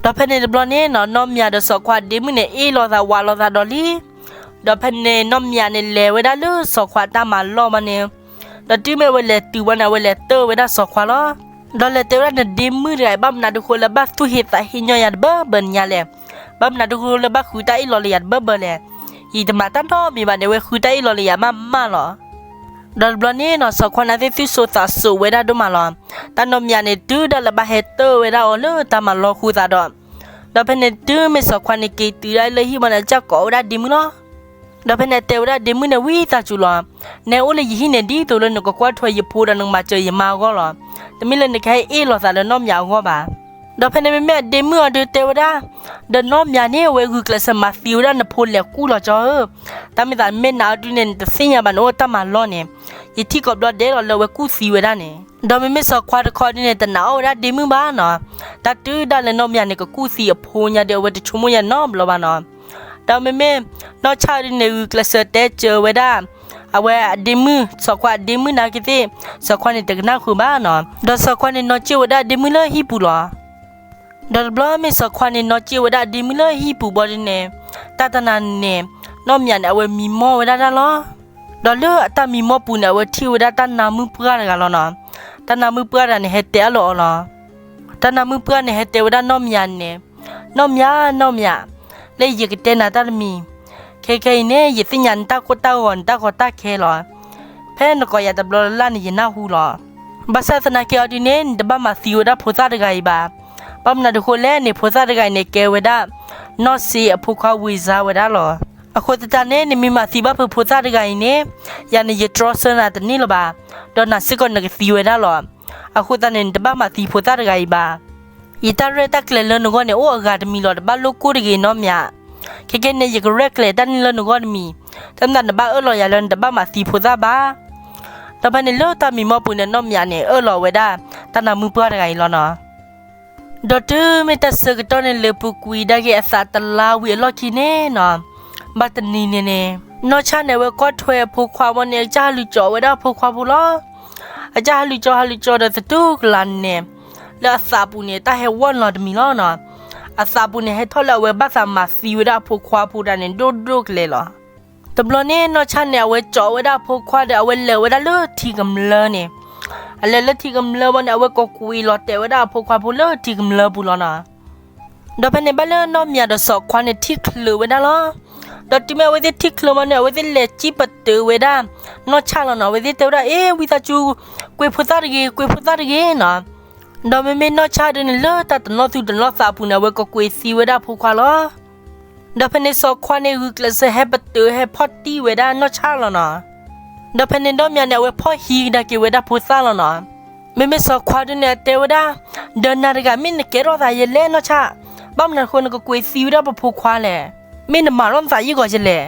ဒီးဖဲန့ၣ်တဘျီန့ၣ်နီၤ နီၢ်မၠးဒီးစီၤခွါအဒ့မုၣ်န့ၣ် အ့ၣ်လိာ်သးဝးလိာ်သးဒီးလံ. ဒီးဖဲန့ၣ်နီၢ်မၠးန့ၣ် လဲၤဝဲဒၣ်လၢစီၤခွါတၢ်မၤလီၢ်ဘၣ်န့ၣ်, ဒီးတုၤမ့ၢ်အဝဲလဲၤတုၤဝဲန့ၣ် အဝဲလဲၤတၢၢ်ဝဲဒၣ်စီၤခွါလီၤ. ဒီးလဲၤတဲဝဲဒၣ် နဒ့မုၣ်တဂၤအံၤ ဘၣ်မနုၤတဃိလၢဘၣ်သူၣ်ဟ့သးဟ့ညီယၤတဘၢဘၢန့ၣ်ညါလဲၣ်. ဘၣ်မနုၤတဃိလၢဘၣ်ဃုတၢ်အ့ၣ်လိာ်လၢယၤတဘၢဘၢလဲၣ်. ယတမၤတၢ်နီတမံၤဘၣ်န့ၣ် အဝဲဃုတၢ်အ့ၣ်လိာ်လၢယၤမးမးလီၤ. ဒီးတဘျီန့ၣ်နီၤ စီၤခွါန့ၣ်သ့ၣ်သူၣ်စိသးစိဝဲဒၣ်ဒိၣ်မးလီၤ. တၢ်နီၢ်မၠးန့ၣ် တုၤဒၣ်လၢဘၣ်ဟဲတၢၢ်ဝဲဒၣ်အီၤလၢတၢ်မၤလီၢ်ဃိသတးဒီး, ဒီးဖဲန့ၣ်တုၤမ့ၢ်စီၤခွါန့ၣ်က့ၤတုၤဒၣ်လၢဟံၣ်ဘၣ်န့ၣ် အကစၢ်ကိးဝဲဒၣ်ဒ့မုၣ်လီၤ. ဒီးဖဲန့ၣ်တဲဝဲဒၣ်ဒ့မုၣ်န့ၣ် ဝံသးစူၤလီၤ. နဟဲအိၣ်လၢယဟံၣ်န့ၣ် ဒ်သိးလၢနကကွၢ်ထွဲယဖိဒီးနကမၤစၢၤယမါအဂီၢ်လီၤ. တမ့ၢ်လၢနကဟဲအ့ၣ်လိာ်သးလၢနီၢ်မၠးအဂီၢ်ဘၣ်. ဒီးဖဲန့ၣ်မ့မ့ၢ်အဒ့မုၣ်အီၤဒုးတဲဝဲဒၣ်, ဒီးနီၢ်မၠးန့ၣ် အဝဲဂုာ်ကျဲးစၢးမၤသံဝဲဒၣ်နဖိလဲၤကူၣ်လီၤကၠီဧၢ. တၢ်မ့ၢ်သးမ့ၢ်နၤအီၤဒုးန့ၣ် နတသ့ၣ်ညါဘၣ် နအိၣ်တၢ်မၤလီၢ်န့ၣ်, ယထံၣ်ကိးဘျီဒဲးလီၤလၢအဝဲကူၣ်သံဝဲဒၣ်န့ၣ်. ဒီးမ့မ့ၢ်စီၤခွါတခီဒုးန့ၣ် တနာ်အီၣ်ဝဲဒၣ်ဒ့မုၣ်ဘၣ်နီၤ. တၢ်တုၤဒၣ်လၢနီၢ်မၠးန့ၣ် ကကူၣ်သံအဖိညါဒီး အဝဲတဆိကမိၣ်ယၤနီတဘျီဘၣ်နီၤ. ဒီးမ့မ့ၢ်နီၢ်ဆၣ်ဒုးန့ၣ် ဂုာ်ကျဲးစၢးတဲစၢၤဝဲဒၣ် အဝဲအဒ့မုၣ်, စီၤခွါအဒ့မုၣ်နာ်က့သ့ၣ်, စီၤခွါန့ၣ်တကနၣ်ဃုာ်ဘၣ်နီၤ. ဒီးစီၤခွါန့ၣ်နီၢ်က့ၣ်ဝဲဒၣ်အဒ့မုၣ်လၢဟံၣ်ပူၤလီၤ. ဒီးတဘျီမ့ၢ်စီၤခွါန့ၣ်နီၢ်က့ၣ်ဝဲဒၣ်အဒ့မုၣ်လၢဟံၣ်ပူၤဘၣ်ဒုးန့ၣ်, တၢ်တနၤန့ၣ် နီၢ်မၠးန့ၣ် အဝဲမံမီၢ်ဝဲဒၣ်တၢ်လီၤ. ဒီးလၢအတၢ်မံမီၢ်ပူၤန့ၣ် အဝဲထံၣ်ဝဲဒၣ်တၢ်နါမုၢ်ပှၢ်တဂၤလီၤနီၤ. တၢ်နါမုၢ်ပှၢ်တဂၤန့ၣ် ဟဲတဲအၢၣ်လီၤအီၤလီၤ. တၢ်နါမုၢ်ပှၢ်န့ၣ် ဟဲတဲဝဲဒၣ်နီၢ်မၠးန့ၣ်, နီၢ်မၠး, နီၢ်မၠး, လၢယကတဲနၤတၢ်တမံၤ, ခဲခဲအံၤန့ၣ် ယသ့ၣ်ညါနတၢ်ကိၢ်တၢ်ဂီၤ နတၢ်ကီတၢ်ခဲလီၤ. ဖဲနကိးယၤတဘျီလၢ်လၢ်န့ၣ် ယနၢ်ဟူလီၤ. ဘၣ်ဆၣ်သနာ်က့အီၤဒုန့ၣ် နတဘၣ်မၤသံဝဲဒၣ်ဖိသၣ်တဂၤအံၤဘၣ်. ဘၣ်မနုၤအဃိလဲၣ်န့ၣ် ဖိသၣ်တဂၤအံၤန့ၣ် ကဲဝဲဒၣ် နီၢ်စ့အဖိခွါဝံၤစါဝဲဒၣ်လီၤ. အဃိသတးန့ၣ် နမ့ၢ်မၤသံဘၣ်ဖုးဖိသၣ်တဂၤအံၤန့ၣ် ယၤန့ၣ်ယတြီဆၢနၤတန့ၢ်လၢၤဘၣ်, ဒီးနၤစ့ၢ်ကီးနကသံဝဲဒၣ်လီၤ. အဃိသတးန့ၣ် နတဘၣ်မၤသံဖိသၣ်တဂၤအံၤဘၣ်. ယတၢ်ရဲၣ်တၢ်ကျဲၤလၢနဂီၢ်န့ၣ် အိၣ်အဂၤတမံၤလီၤ, တဘၣ်လိၣ်ကိၢ်တဂ့ၤနီၢ်မၠး. ခဲကဲန့ၣ် ယကရဲၣ်ကျဲၤတၢ်န့ၣ်လၢနဂီၢ်တမံၤ, တၢ်မနုၤနဘၣ်အၢၣ်လီၤယၤလၢနတဘၣ်မၤသံဖိသၣ်ဘၣ်. ဒီးဖဲန့ၣ်လၢတၢ်မံၤမီၢ်ပူၤန့ၣ် နီၢ်မၠးန့ၣ် အၢၣ်လီၤဝဲဒၣ် တၢ်နၢမူပှၢ်တဂၤအံၤလီၤနီၤ. ဒီးတုၤမ့ၢ်တၢ်ဆၢကတီၢ်န့ၣ် လဲၤပူၤကွံာ်ဒၣ်က့ၤအသးတလါဝံၤအလီၢ်ခံန့ၣ်နီၤ, ဘၣ်တနံၤန့ၣ်န့ၣ် နီၢ်ဆၣ်န့ၣ် အဝဲကွၢ်ထွဲအဖိခွါဝံၤန့ၣ် အကစၢ်ဟးလူၤကၠီဝဲဒၣ်အဖိခွါဖိလီၤ. အကစၢ်ဟးလူၤကၠီ ဟးလူၤကၠီဒီးသတူၢ်ကလာ်န့ၣ် လၢအသးပူၤန့ၣ် တၢ်ဟဲဝီၢ်လီၤတမံၤလီၤနီၤ. အသးပူၤန့ၣ် ဟဲထီၣ်လၢအဝဲဘၣ်သးမၤသံဝဲဒၣ်အဖိခွါဖိတဂၤန့ၣ် ဒိၣ်ဒိၣ်ကလဲာ်လီၤ. တဘျီန့ၣ် နီၢ်ဆၣ်န့ၣ် အဝဲကၠီဝဲဒၣ်အဖိခွါဒီး အဝဲလဲၤဝဲဒၣ်လၢထံကမျၢၢ်န့ၣ်, အလဲၤလၢထံကမျၢၢ်ဘၣ်န့ၣ် အဝဲကကွံာ်လီၤတဲာ်ဝဲဒၣ်အဖိခွါဖိလၢထံကမျၢၢ်ပူၤလီၤနီၤ. ဒီးဖဲန့ၣ် ဘၣ်လၢနီၢ်မၠးဒီးစီၤခွါန့ၣ် ထံၣ်ချုးဝဲဒၣ်လီၤ. ဒီးတုၤမ့ၢ်အဝဲသ့ၣ်ထံၣ်ချုးဘၣ်န့ၣ် အဝဲသ့ၣ်လဲၤစံၣ်ပတုာ်ဝဲဒၣ် နီၢ်ဆၣ်လီၤနီၤ. အဝဲသ့ၣ်တဲဝဲဒၣ် အ့ ဝံသးစူၤ ကွံာ်ဖိသၣ်တဂ့ၤ, ကွံာ်ဖိသၣ်တဂ့ၤနီၤ. ဒီးမ့မ့ၢ်နီၢ်ဆၣ်ဒုန့ၣ် လၢတၢ်တနီၣ်သူၣ်တနီၣ်သးအပူၤန့ၣ် အဝဲကကွံာ်သံဝဲဒၣ်အဖိခွါလီၤ. ဒီးဖဲန့ၣ်စီၤခွါန့ၣ် ဂုာ်ကျဲးစၢးဟဲပတုာ်ဟဲဖီၣ်တံၢ်ဝဲဒၣ်နီၢ်ဆၣ်လီၤနီၤ. ဒီးဖဲန့ၣ်နီၢ်မၠးန့ၣ် အဝဲဖီၣ်ဟံးကဒါက့ၤဝဲဒၣ်ဖိသၣ်လီၤနီၤ. မ့မ့ၢ်စီၤခွါဒုန့ၣ် အတဲဝဲဒၣ်, ဒီးနၤတဂၤ မ့ၢ်နကဲထီၣ်သးယဲလဲၣ်နီၢ်ဆၣ်, ဘၣ်မနုၤအဃိနကကွံာ်သံဝဲဒၣ်ပဖိခွါလဲၣ်, မ့ၢ်နမၤထီၣ်နသးယံာ်ဂီၤယဲလဲၣ်.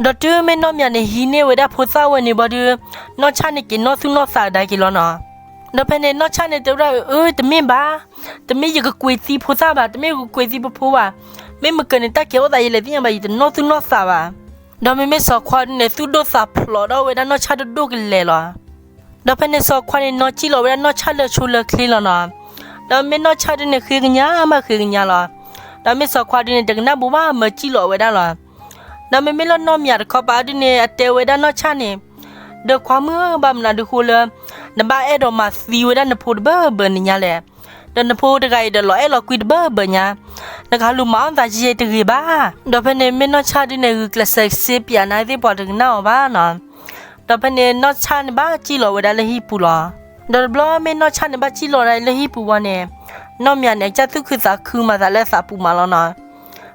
ဒီးတုၤမ့ၢ်နီၢ်မၠးန့ၣ် ဟံးန့ၢ်ဝဲဒၣ်ဖိသၣ်ဝဲန့ၣ်ဘၣ်ဒီး နီၢ်ဆၣ်န့ၣ်က့ၤနီၣ်သူၣ်နီၣ်သးကဒါက့ၤလီၤနီၤ. ဒီးဖဲန့ၣ်နီၢ်ဆၣ်န့ၣ်တဲဝဲဒၣ်, အၢ တမ့ၢ်ဘၣ်, တမ့ၢ်ယကကွံာ်သံဖိသၣ်ဘၣ်, တမ့ၢ်ယကကွံာ်သံပဖိဘၣ်, မ့ၢ်မကၢန့ၣ် တၢ်ကဲထီၣ်သးယဲလဲၣ်သ့ၣ်ညါဘၣ်, ယတနီၣ်သူၣ်နီၣ်သးဘၣ်. ဒီးမ့မ့ၢ်စီၤခွါဒုန့ၣ် သူၣ်ဒိၣ်သးဖျိးထီၣ်ဝဲဒၣ်နီၢ်ဆၣ်ဒိၣ်ဒိၣ်ကလဲာ်လီၤ. ဒီးဖဲန့ၣ်စီၤခွါန့ၣ် နီၢ်စံၣ်လီၤဝဲဒၣ်နီၢ်ဆၣ်လၢဆိလၢချ့လီၤနီၤ. ဒီးမ့ၢ်နီၢ်ဆၣ်ဒုန့ၣ် ဃ့ကညးမးဃ့ကညးလီၤ. ဒီးမ့ၢ်စီၤခွါဒုန့ၣ် တကနၣ်ဘိးဘၣ် မၢစံၣ်လီၤဝဲဒၣ်လီၤ. ဒီးမ့မ့ၢ်လၢနီၢ်မၠးတခီပၤဒုန့ၣ် အတဲဝဲဒၣ်နီၢ်ဆၣ်န့ၣ်, ဒီးခွါမုၣ်ဧၢ, ဘၣ်မနုၤဒုဃိလၢ နဘၣ်အဲၣ်ဒိးမၤသံဝဲဒၣ်နဖိတဘၢဘၢညါလဲၣ်. ဒီးနဖိတဂၤအံၤဒီးလီၤအဲၣ်လီၤကွံတဘၢဘၢညါ, နကဟးလူၤမၤအီၣ်နသးယဲတဂ့ၤဘၣ်. ဒီးဖဲန့ၣ်မ့ၢ်နီၢ်ဆၣ်ဒုန့ၣ် ဂုာ်ကျဲးစၢးစ့ပၠးနၤသ့ၣ်ပှၤတကနၣ်အီၤဘၣ်နီၤ. ဒီးဖဲန့ၣ်နီၢ်ဆၣ်န့ၣ်ဘၣ်စံၣ်လီၤဝဲဒၣ်လၢဟံၣ်ပူၤလီၤ. ဒီးတဘျီမ့ၢ်နီၢ်ဆၣ်န့ၣ်ဘၣ်စံၣ်လီၤဒၣ်လၢဟံၣ်ပူၤဝံၤန့ၣ်, နီၢ်မၠးန့ၣ် အကစၢ်သူၣ်ခုသးခုမၤသးလၢအသးပူၤမးလီၤနီၤ.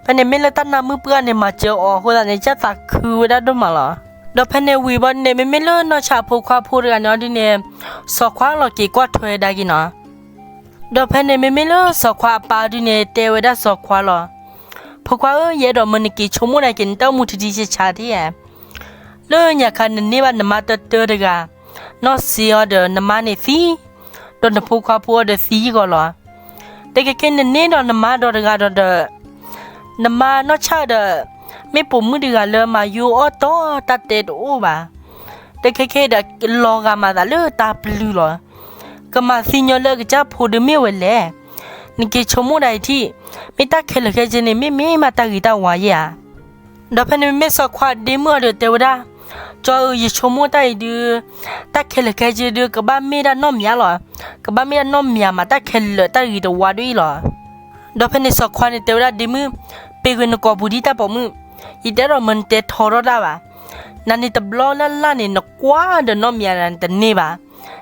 ဖဲန့ၣ်မ့ၢ်လၢတၢ်နၢမူပှၢ်န့ၣ် မၤစၢၤအီၤအဃိသတးန့ၣ် ကစၢ်သးခုဝဲဒၣ်ဒိၣ်မးလီၤ. ဒီးဖဲန့ၣ်ဝံၤဘၣ်ဒုန့ၣ် မ့မ့ၢ်လၢနီၢ်ဆၣ်အဖိခွါဖိတဂၤန့ၣ်အီၤဒုန့ၣ်, စီၤခွါလီၤက့ၤကွၢ်ထွဲဒၣ်က့ၤနီၤ. ဒီးဖဲန့ၣ် မ့မ့ၢ်လၢစီၤခွါအပၢ်ဒုန့ၣ် တဲဝဲဒၣ်စီၤခွါလီၤ. ဖိခွါဧၢ, ယအဲၣ်ဒိးမၢနက့ၤဆိကမိၣ်ဒၣ်က့ၤ နတၢ်အိၣ်မူထံထံဆးဆးဒ်ဧါ. လၢညါခါနန့ၢ်ဘၣ်နမါတၢတၢတဂၤ, နီၢ်စ့အီၤဒီးနမါန့ၣ်သံ, ဒီးနဖိခွါဖိအီၤဒီးသံယံာ်ဂီၤလီၤ. တက့ၢ်ခဲနန့ၢ်ဒီးနမါဒီးတဂၤဒီးဒီး နမါနီၢ်ဆၣ်ဒီး မ့ၢ်ပိာ်မုၣ်တဂၤလၢမၤယိအီၣ်တီတၢ်တဲတအိၣ်ဘၣ်. တခဲခဲဒီး လီၤဂာ်မၤသးလၢတၢ်ပျုၢ်လီၤ. ကမၤသံညီလၢအကစၢ်ဖိဒုးမ့ၢ်ဝဲလဲၣ်. နက့ၤဆိကမိၣ်ဒၣ်အံၤထံၣ်, မ့ၢ်တၢ်ခဲလၢာ်ခဲဆ့န့ၣ် မ့ၢ်မ့ၢ်မးတၢ်ဂ့ၤတၢ်ဝါယဲဧါ. ဒီးဖဲန့ၣ်မ့မ့ၢ်စီၤခွါဒ့မုၣ်အီၤဒီးတဲဝဲဒၣ်, ကၠီဧၢ, ယဆိကမိၣ်တၢ်အံၤဒုး တၢ်ခဲလၢာ်ခဲဆ့ဒုး ကဘၣ်မ့ၢ်ဒၣ်နီၢ်မၠးလီၤ. ကဘၣ်မ့ၢ်ဒၣ်နီၢ်မၠးမၤတၢ်ခဲလၢာ်တၢ်ဂ့ၤတဝါဒ်အံၤလီၤ. ဒီးဖဲန့ၣ်စီၤခွါန့ၣ်တဲဝဲဒၣ်ဒ့မုၣ်, ပ့ၤကွံာ်နကိာ်ပူၤဒ်တၢ်ပိာ်မုၣ်, ယတအဲၣ်ဒိးမၢနတဲထီထီၣ်တၢ်ဘၣ်. နၤန့ၣ်တဘျီလၢ်လၢ်န့ၣ် နကွၢ်ဒီးနီၢ်မၠးတန့ၢ်ဘၣ်.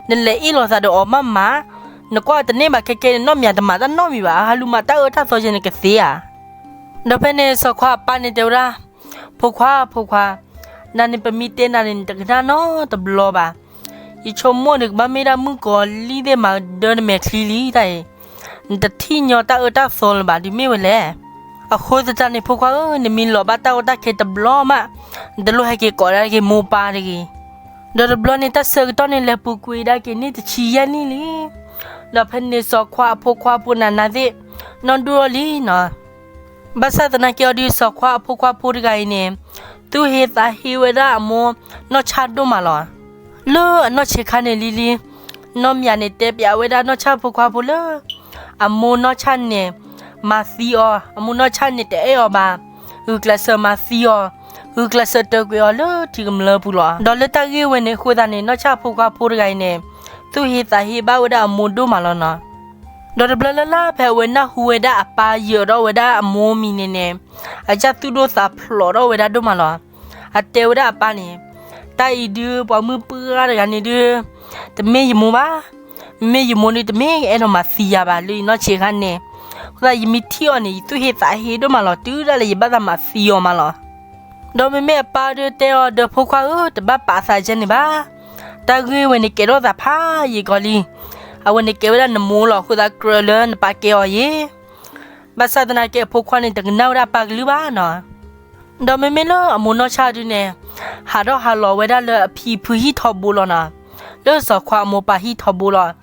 နလဲၤအ့ၣ်လိာ်သးဒီးအီၤမးမး, နကွၢ်တန့ၢ်ဘၣ်ခဲခဲန့ၣ် နီၢ်မၠးတမၤတၢ်နီတမံၤဘၣ်, အဟးလူၤမၤတၢ်အၢတၢ်သီယဲန့ၣ်ကသ့ဧါ. ဒီးဖဲန့ၣ်စီၤခွါအပၢ်န့ၣ်တဲဝဲဒၣ်, ဖိခွါ, ဖိခွါ, နၤန့ၣ်ပမ့ၢ်တဲနၤန့ၣ် နတကနၣ်နီတဘျီဘၣ်. ယဆိကမိၣ်န့ၣ် ကဘၣ်မ့ၢ်ဒၣ်မုၣ်ကီၤလံၢ်သ့ၣ်မၤဒၢနမဲာ်ချံလံတၢ်အံၤ, နတထံၣ်ညီတၢ်အၢတၢ်သီလၢၤဘၣ်ဒ်မ့ၢ်ဝဲလဲၣ်. အဃိသတးန့ၣ် ဖိခွါဧၢ, နမ့ၢ်လီၤဘၣ်တၢ်ကီတၢ်ခဲတဘျီမး, နတလိၣ်ဟဲက့ၤကိးဒၣ်က့ၤမိၢ်ပၢ်တဂ့ၤ. ဒီးတဘျီန့ၣ်တၢ်ဆၢကတီၢ်န့ၣ် လဲၤပူၤကွံာ်ဒၣ်က့ၤန့ၢ်တဆံယဲၢ်နံၣ်လံ. ဒီးဖဲန့ၣ်စီၤခွါအဖိခွါဖိနးနးသ့ၣ် နီၢ်ဒိၣ်ထီၣ်လံနီၤ. ဘၣ်ဆၣ်သနာ်က့အီၤဒုး စီၤခွါအဖိခွါဖိတဂၤအံၤန့ၣ် သူၣ်ဟ့သးဟ့ဝဲဒၣ်အမိၢ်နီၢ်ဆၣ်ဒိၣ်မးလီၤ. လၢအနီၢ်ဆံးခါန့ၣ်လံလံ, နီၢ်မၠးန့ၣ်တဲပျးဝဲဒၣ်နီၢ်ဆၣ်ဖိခွါဖိလၢ အမိၢ်နီၢ်ဆၣ်န့ၣ် မၤသံအီၤ, အမိၢ်နီၢ်ဆၣ်န့ၣ်တအဲၣ်အီၤဘၣ်, ဂုာ်ကျဲးစၢးမၤသံအီၤ, ဂုာ်ကျဲးစၢးတၢၤကွံာ်အီၤလၢထံကမျၢၢ်ပူၤလီၤ. ဒီးလၢတၢ်ဂ့ၢ်ဝဲန့ၣ်အဃိသတးန့ၣ် နီၢ်ဆၣ်ဖိခွါဖိတဂၤအံၤန့ၣ် သူၣ်ဟ့သးဟ့ဘၣ်ဝဲဒၣ်အမိၢ်ဒိၣ်မးလီၤနီၤ. ဒီးတဘျီလၢ်လၢ်ဖဲအဝဲနၢ်ဟူဝဲဒၣ်အပၢ်ယၢၤထီၣ်ဝဲဒၣ်အမိၢ်မံၤန့ၣ်န့ၣ်, အကစၢ်သူၣ်ဒိၣ်သးဖျိးထီၣ်ဝဲဒၣ်ဒိၣ်မးလီၤ. အတဲဝဲဒၣ်အပၢ်န့ၣ်, တၢ်အံၤဒုး ပှၤမုၣ်ပှၢ်တဂၤန့ၣ်ဒုး တမ့ၢ်ယမိၢ်ဘၣ်. မ့မ့ၢ်ယမိၢ်ဒုး တမ့ၢ်အဲၣ်ဒိးမၤသံယၤဘၣ် လၢယနီၢ်ဆံးခါန့ၣ်. အဃိသတး ယမ့ၢ်ထံၣ်အီၤန့ၣ် ယသူၣ်ဟ့သးဟ့ဒိၣ်မးလီၤ, တုၤဒၣ်လဲာ်ယဘၣ်သးမၤသံအီၤမးလီၤ. ဒီးမ့မ့ၢ်အပၢ်ဒုးတဲအီၤဒီး ဖိခွါဧၢ, တဘၣ်ပာ်သးကဲန့ၣ်ဘၣ်. တၢ်ဂ့ၢ်ဝဲန့ၣ်ကဲထီၣ်သးဖးယံာ်ကီးလံ. အဝဲန့ၣ်ကဲဝဲဒၣ်နမိၢ်လီၤ, အဃိသတးကြၢးလၢနပာ်ကဲအီၤယ့ၣ်. ဘၣ်ဆၣ်သနာ်က့ အဖိခွါန့ၣ် တကနၣ်ဝဲဒၣ်အပၢ်ကလုၢ်ဘၣ်နီၤ. ဒီးမ့မ့ၢ်လၢအမိၢ်နီၢ်ဆၣ်ဒုးန့ၣ် ဟးထီၣ်ဟးလီၤဝဲဒၣ်လၢအဖံအဖုဟံၣ်ထီဘိလီၤနီၤ, လၢစီၤခွါအမိၢ်ပၢ်ဟံၣ်ထီဘိလီၤ.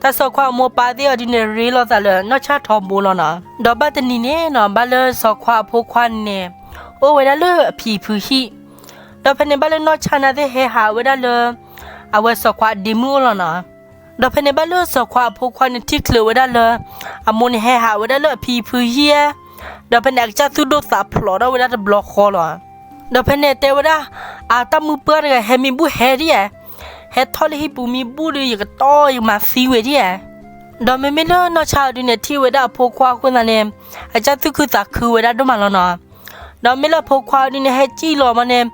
တၢ်စီၤခွါအမိၢ်ပၢ်သ့ၣ်အီၤဒုးန့ၣ် ရ့လိာ်သးလၢနီၢ်ဆၣ်ထီဘိလီၤနီၤ. ဒီးဘၣ်တနံၤန့ၣ်နီၤ, ဘၣ်လၢစီၤခွါအဖိခွါန့ၣ် အိၣ်ဝဲဒၣ်လၢအဖံအဖုဟံၣ်, ဒီးဖဲန့ၣ် ဘၣ်လၢနီၢ်ဆၣ်နာ်သ့ၣ်ဟဲဟးဝဲဒၣ်လၢ အဝဲစီၤခွါအဒ့မုၣ်အိၣ်လီၤနီၤ. ဒီးဖဲန့ၣ် ဘၣ်လၢစီၤခွါအဖိခွါန့ၣ် ထံၣ်ချုးဝဲဒၣ်လၢ အမိၢ်န့ၣ်ဟဲဟးဝဲဒၣ်လၢအဖံအဖုဟံၣ်ဧါ, ဒီးဖဲန့ၣ် အကစၢ်သူၣ်ဒိၣ်သးဖျိးထီၣ်ဝဲဒၣ်တဘျီဃီလီၤ. ဒီးဖဲန့ၣ်တဲဝဲဒၣ်, အတၢ်မုၣ်ပှၢ်တဂၤ ဟဲမ့ၢ်ဘူၣ်ဟဲဒ်ဧါ, ဟဲထီၣ်လၢဟံၣ်ပူၤမ့ၢ်ဘူၣ်ဒီး ယကတီၢ်ယကမၤသံဝဲဒ်ဧါ. ဒီးမ့မ့ၢ်လၢနီၢ်ဆၣ်အီၤဒုးန့ၣ် ထံၣ်ဝဲဒၣ်အဖိခွါအဃိသတးန့ၣ် အကစၢ်သူၣ်ခုသးခုဝဲဒၣ်ဒိၣ်မးလီၤနီၤ. ဒီးမ့ၢ်လၢအဖိခွါအီၤဒုးန့ၣ် ဟဲစံၣ်လီၤမးန့ၣ်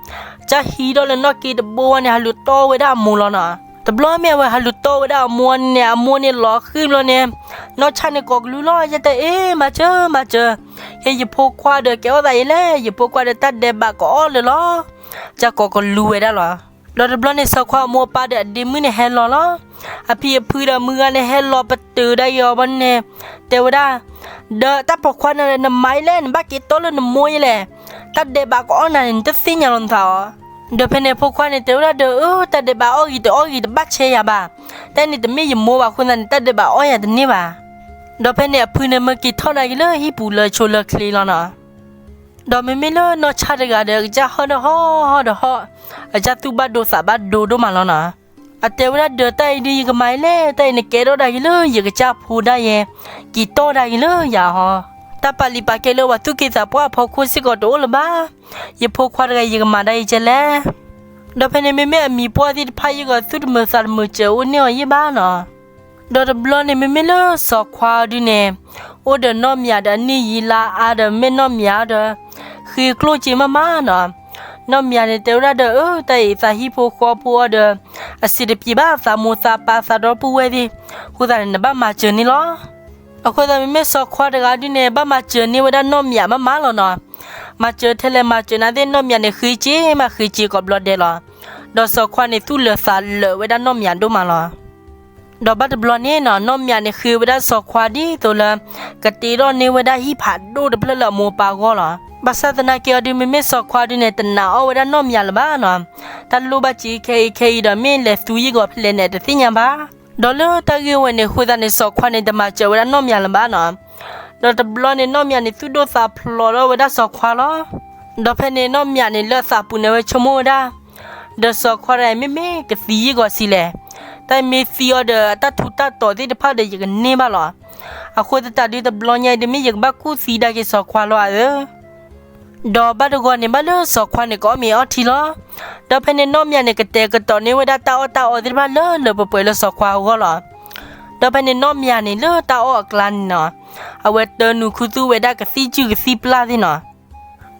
ကစၢ်ဟံးထီၣ်လၢနီၢ်က့တဘိဝဲန့ၣ် ဟးလူၤတီဝဲဒၣ်အမိၢ်လီၤနီၤ. တဘျီမ့ၢ်အဝဲဟးလူၤတီဝဲဒၣ်အမိၢ်န့ၣ် အမိၢ်န့ၣ်လီၤဃံၤဘျီန့ၣ် နီၢ်ဆၣ်န့ၣ်ကိးကလုၢ်လီၤ, ယတဲအ့ မၤစၢၤ မၤစၢၤ, ဟ့ၣ်ယဖိခွါဒီးကဲထီၣ်သးအံၤလဲၣ်, ယဖိခွါဒီးတၢ်ဒဲးဘးကအီၣ်လၢာ်လီၤ. ကစၢ်ကိးကလုၢ်ဝဲဒၣ်လီၤ. ဒီးတဘျီန့ၣ် စီၤခွါအမိၢ်အပၢ်ဒီးအဒ့မုၣ်န့ၣ်ဟဲလီၤလီၤ. အဖံအဖုဒီးမုၢ်ဂၤန့ၣ် ဟဲလီၤပတုာ်ဒၣ်အီၤဘၣ်န့ၣ် တဲဝဲဒၣ်, ဒီးတၢ်ပိာ်ခွါန့ၣ် နမၤအံၤလဲၣ်, နဘၣ်က့ၤတီလၢနမိၢ်အံၤလဲၣ်, တၢ်ဒဲးဘးကအီၣ်နၤန့ၣ် နတသ့ၣ်ညါလီၤနသးဧါ. ဒီးဖဲန့ၣ် အဖိခွါန့ၣ် တဲဝဲဒၣ်ဒီး, အၢ တၢ်ဒဲးဘးအီၣ်ဂ့ၤတအီၣ်ဂ့ၤ တဘၣ်ဆဲးယၤဘၣ်, တၢ်န့ၣ်တမ့ၢ်ယမိၢ်ဘၣ်အဃိသတးန့ၣ် တၢ်ဒဲးဘးအီၣ်ယၤတန့ၢ်ဘၣ်. ဒီးဖဲန့ၣ် အဖုန့ၣ်မၢက့ၤထီၣ်ဒၣ်က့ၤလၢဟံၣ်ပူၤလၢဆိလၢချ့လီၤနီၤ. ဒီးမ့မ့ၢ်လၢနီၢ်ဆၣ်တဂၤဒီး အကစၢ်ဟီၣ်ဒီးဟီၣ် ဟီၣ်ဒီးဟီၣ်, အကစၢ်သူၣ်ဘၣ်ဒိသးဘၣ်ဒိဒိၣ်မးလီၤနီၤ. အတဲဝဲဒၣ်ဒီး တၢ်အံၤဒုးယကမၤအံၤလဲၣ်, တၢ်အံၤနကဲထီၣ်ဒၣ်က့ၤလၢယကစၢ်ဖိဒၣ်ယဲ, က့ၤတီၢ်ဒၣ်က့ၤလၢယၤဟီ, တၢ်ပာ်လံၤပာ်ကဲလၢပှၤသူၣ်က့သးပှၢ်အဖီခိၣ်စ့ၢ်ကီးတအိၣ်လၢၤဘၣ်. ယဖိခွါတဂၤယကမၤဒၣ်အံၤကဲလဲၣ်. ဒီးဖဲန့ၣ် မ့မ့ၢ်အမံၤပှၢ်သ့ၣ်တဖၣ်ယံာ်ဂီၤ သူၣ်တမုာ်သးတမုာ်စၢၤအိၣ်န့ၢ်အီၤယံာ်ဘၣ်နီၤ. ဒီးတဘျီန့ၣ် မ့မ့ၢ်လၢစီၤခွါအီၤဒုးန့ၣ် အိၣ်ဒီးနီၢ်မၠးဒီးအနံၣ်ယံာ်လါအါဒီး မ့ၢ်နီၢ်မၠးအီၤဒီး ဃ့ကျိၣ်စ့မးမးနီၤ. နီၢ်မၠးန့ၣ် တဲဝဲဒၣ်ဒီး အၢ တၢ်အံၤသးဟံၣ်ဖိဃီဖိအီၤဒီး အဆင်တပြေဘၣ် သးမိၢ်သးပၢ်သးဒီပုၢ်ဝဲၢ်သ့ၣ်, အဃိသတးန့ၣ် နဘၣ်မၤစၢၤန့ၣ်လီၤ. အဃိသတးမ့မ့ၢ်စီၤခွါတဂၤဒုးန့ၣ် ဘၣ်မၤစၢၤန့ၢ်ဝဲဒၣ်နီၢ်မၠးမးမးလီၤနီၤ. မၤစၢၤထဲလဲၣ်မၤစၢၤနာ်သ့ၣ် နီၢ်မၠးန့ၣ် ဃ့စ့မးဃ့စ့ကိးဘျီဒဲးလီၤ. ဒီးစီၤခွါန့ၣ် သူၣ်လၢာ်သးလၢာ်ဝဲဒၣ်နီၢ်မၠးဒိၣ်မးလီၤ. ဒီးဘၣ်တဘျီန့ၣ်နီၤ နီၢ်မၠးန့ၣ်ဃ့ဝဲဒၣ်စီၤခွါဒ်သိးလၢ ကတ့ထီၣ်န့ၢ်ဝဲဒၣ်ဟံၣ်ဖးဒိၣ်တဖျၢၣ်လၢအမိၢ်အပၢ်အဂီၢ်လီၤ. ဘၣ်ဆၣ်သနာ်က့အီၤဒုး မ့မ့ၢ်စီၤခွါဒုးန့ၣ် တနာ်အီၣ်ဝဲဒၣ်နီၢ်မၠးလၢၤဘၣ်နီၤ. တၢ်လိၣ်ဘၣ်စ့ခဲအံၤခဲအံၤဒီး မ့ၢ်လဲၤသူယံာ်ဂီၤဖဲလဲၣ်န့ၣ် တသ့ၣ်ညါဘၣ်. ဒီးလၢတၢ်ဂ့ၢ်ဝဲန့ၣ် အဃိသတးန့ၣ် စီၤခွါန့ၣ် တမၤစၢၤဝဲဒၣ်နီၢ်မၠးလၢၤဘၣ်နီၤ. ဒီးတဘျီန့ၣ် နီၢ်မၠးန့ၣ် သူၣ်ဒိၣ်သးဖျိးထီၣ်ဝဲဒၣ်စီၤခွါလီၤ. ဒီးဖဲန့ၣ် နီၢ်မၠးန့ၣ် လၢအသးပူၤန့ၣ် အဝဲဆိကမိၣ်ဝဲဒၣ် ဒီးစီၤခွါတဂၤအံၤ မ့မ့ၢ်ကသံယံာ်ဂီၤဆံးလဲၣ်. တၢ်မ့ၢ်သံအီၤဒီး အတၢ်ထူးတၢ်တီၤသ့ၣ်တဖၣ်ဒီး ယကန့ၢ်ဘၣ်လီၤ. အဃိသတးဒုး တဘျီညါအံၤဒုး မ့ၢ်ယကဘၣ်ကူၣ်သံဒၣ်က့ၤစီၤခွါလီၤဧၢ. ဒီးဘၣ်တဂီၤန့ၣ် ဘၣ်လၢစီၤခွါန့ၣ် ကအီၣ်မ့ၤအီထံလီၤ. ဒီးဖဲန့ၣ် နီၢ်မၠးန့ၣ် ကတဲာ်ကတီၤန့ၢ်ဝဲဒၣ်တၢ်အီၣ်တၢ်အီသ့ၣ်တဖၣ်လၢလၢပှဲၤပှဲၤလၢစီၤခွါအဂီၢ်လီၤ. ဒီးဖဲန့ၣ် နီၢ်မၠးန့ၣ် လၢတၢ်အီၣ်အကျါန့ၣ်နီၤ အဝဲတၢနုာ်ခူသူၣ်ဝဲဒၣ်ကသံၣ်စုကသံၣ်ပျၢ်သ့ၣ်နီၤ.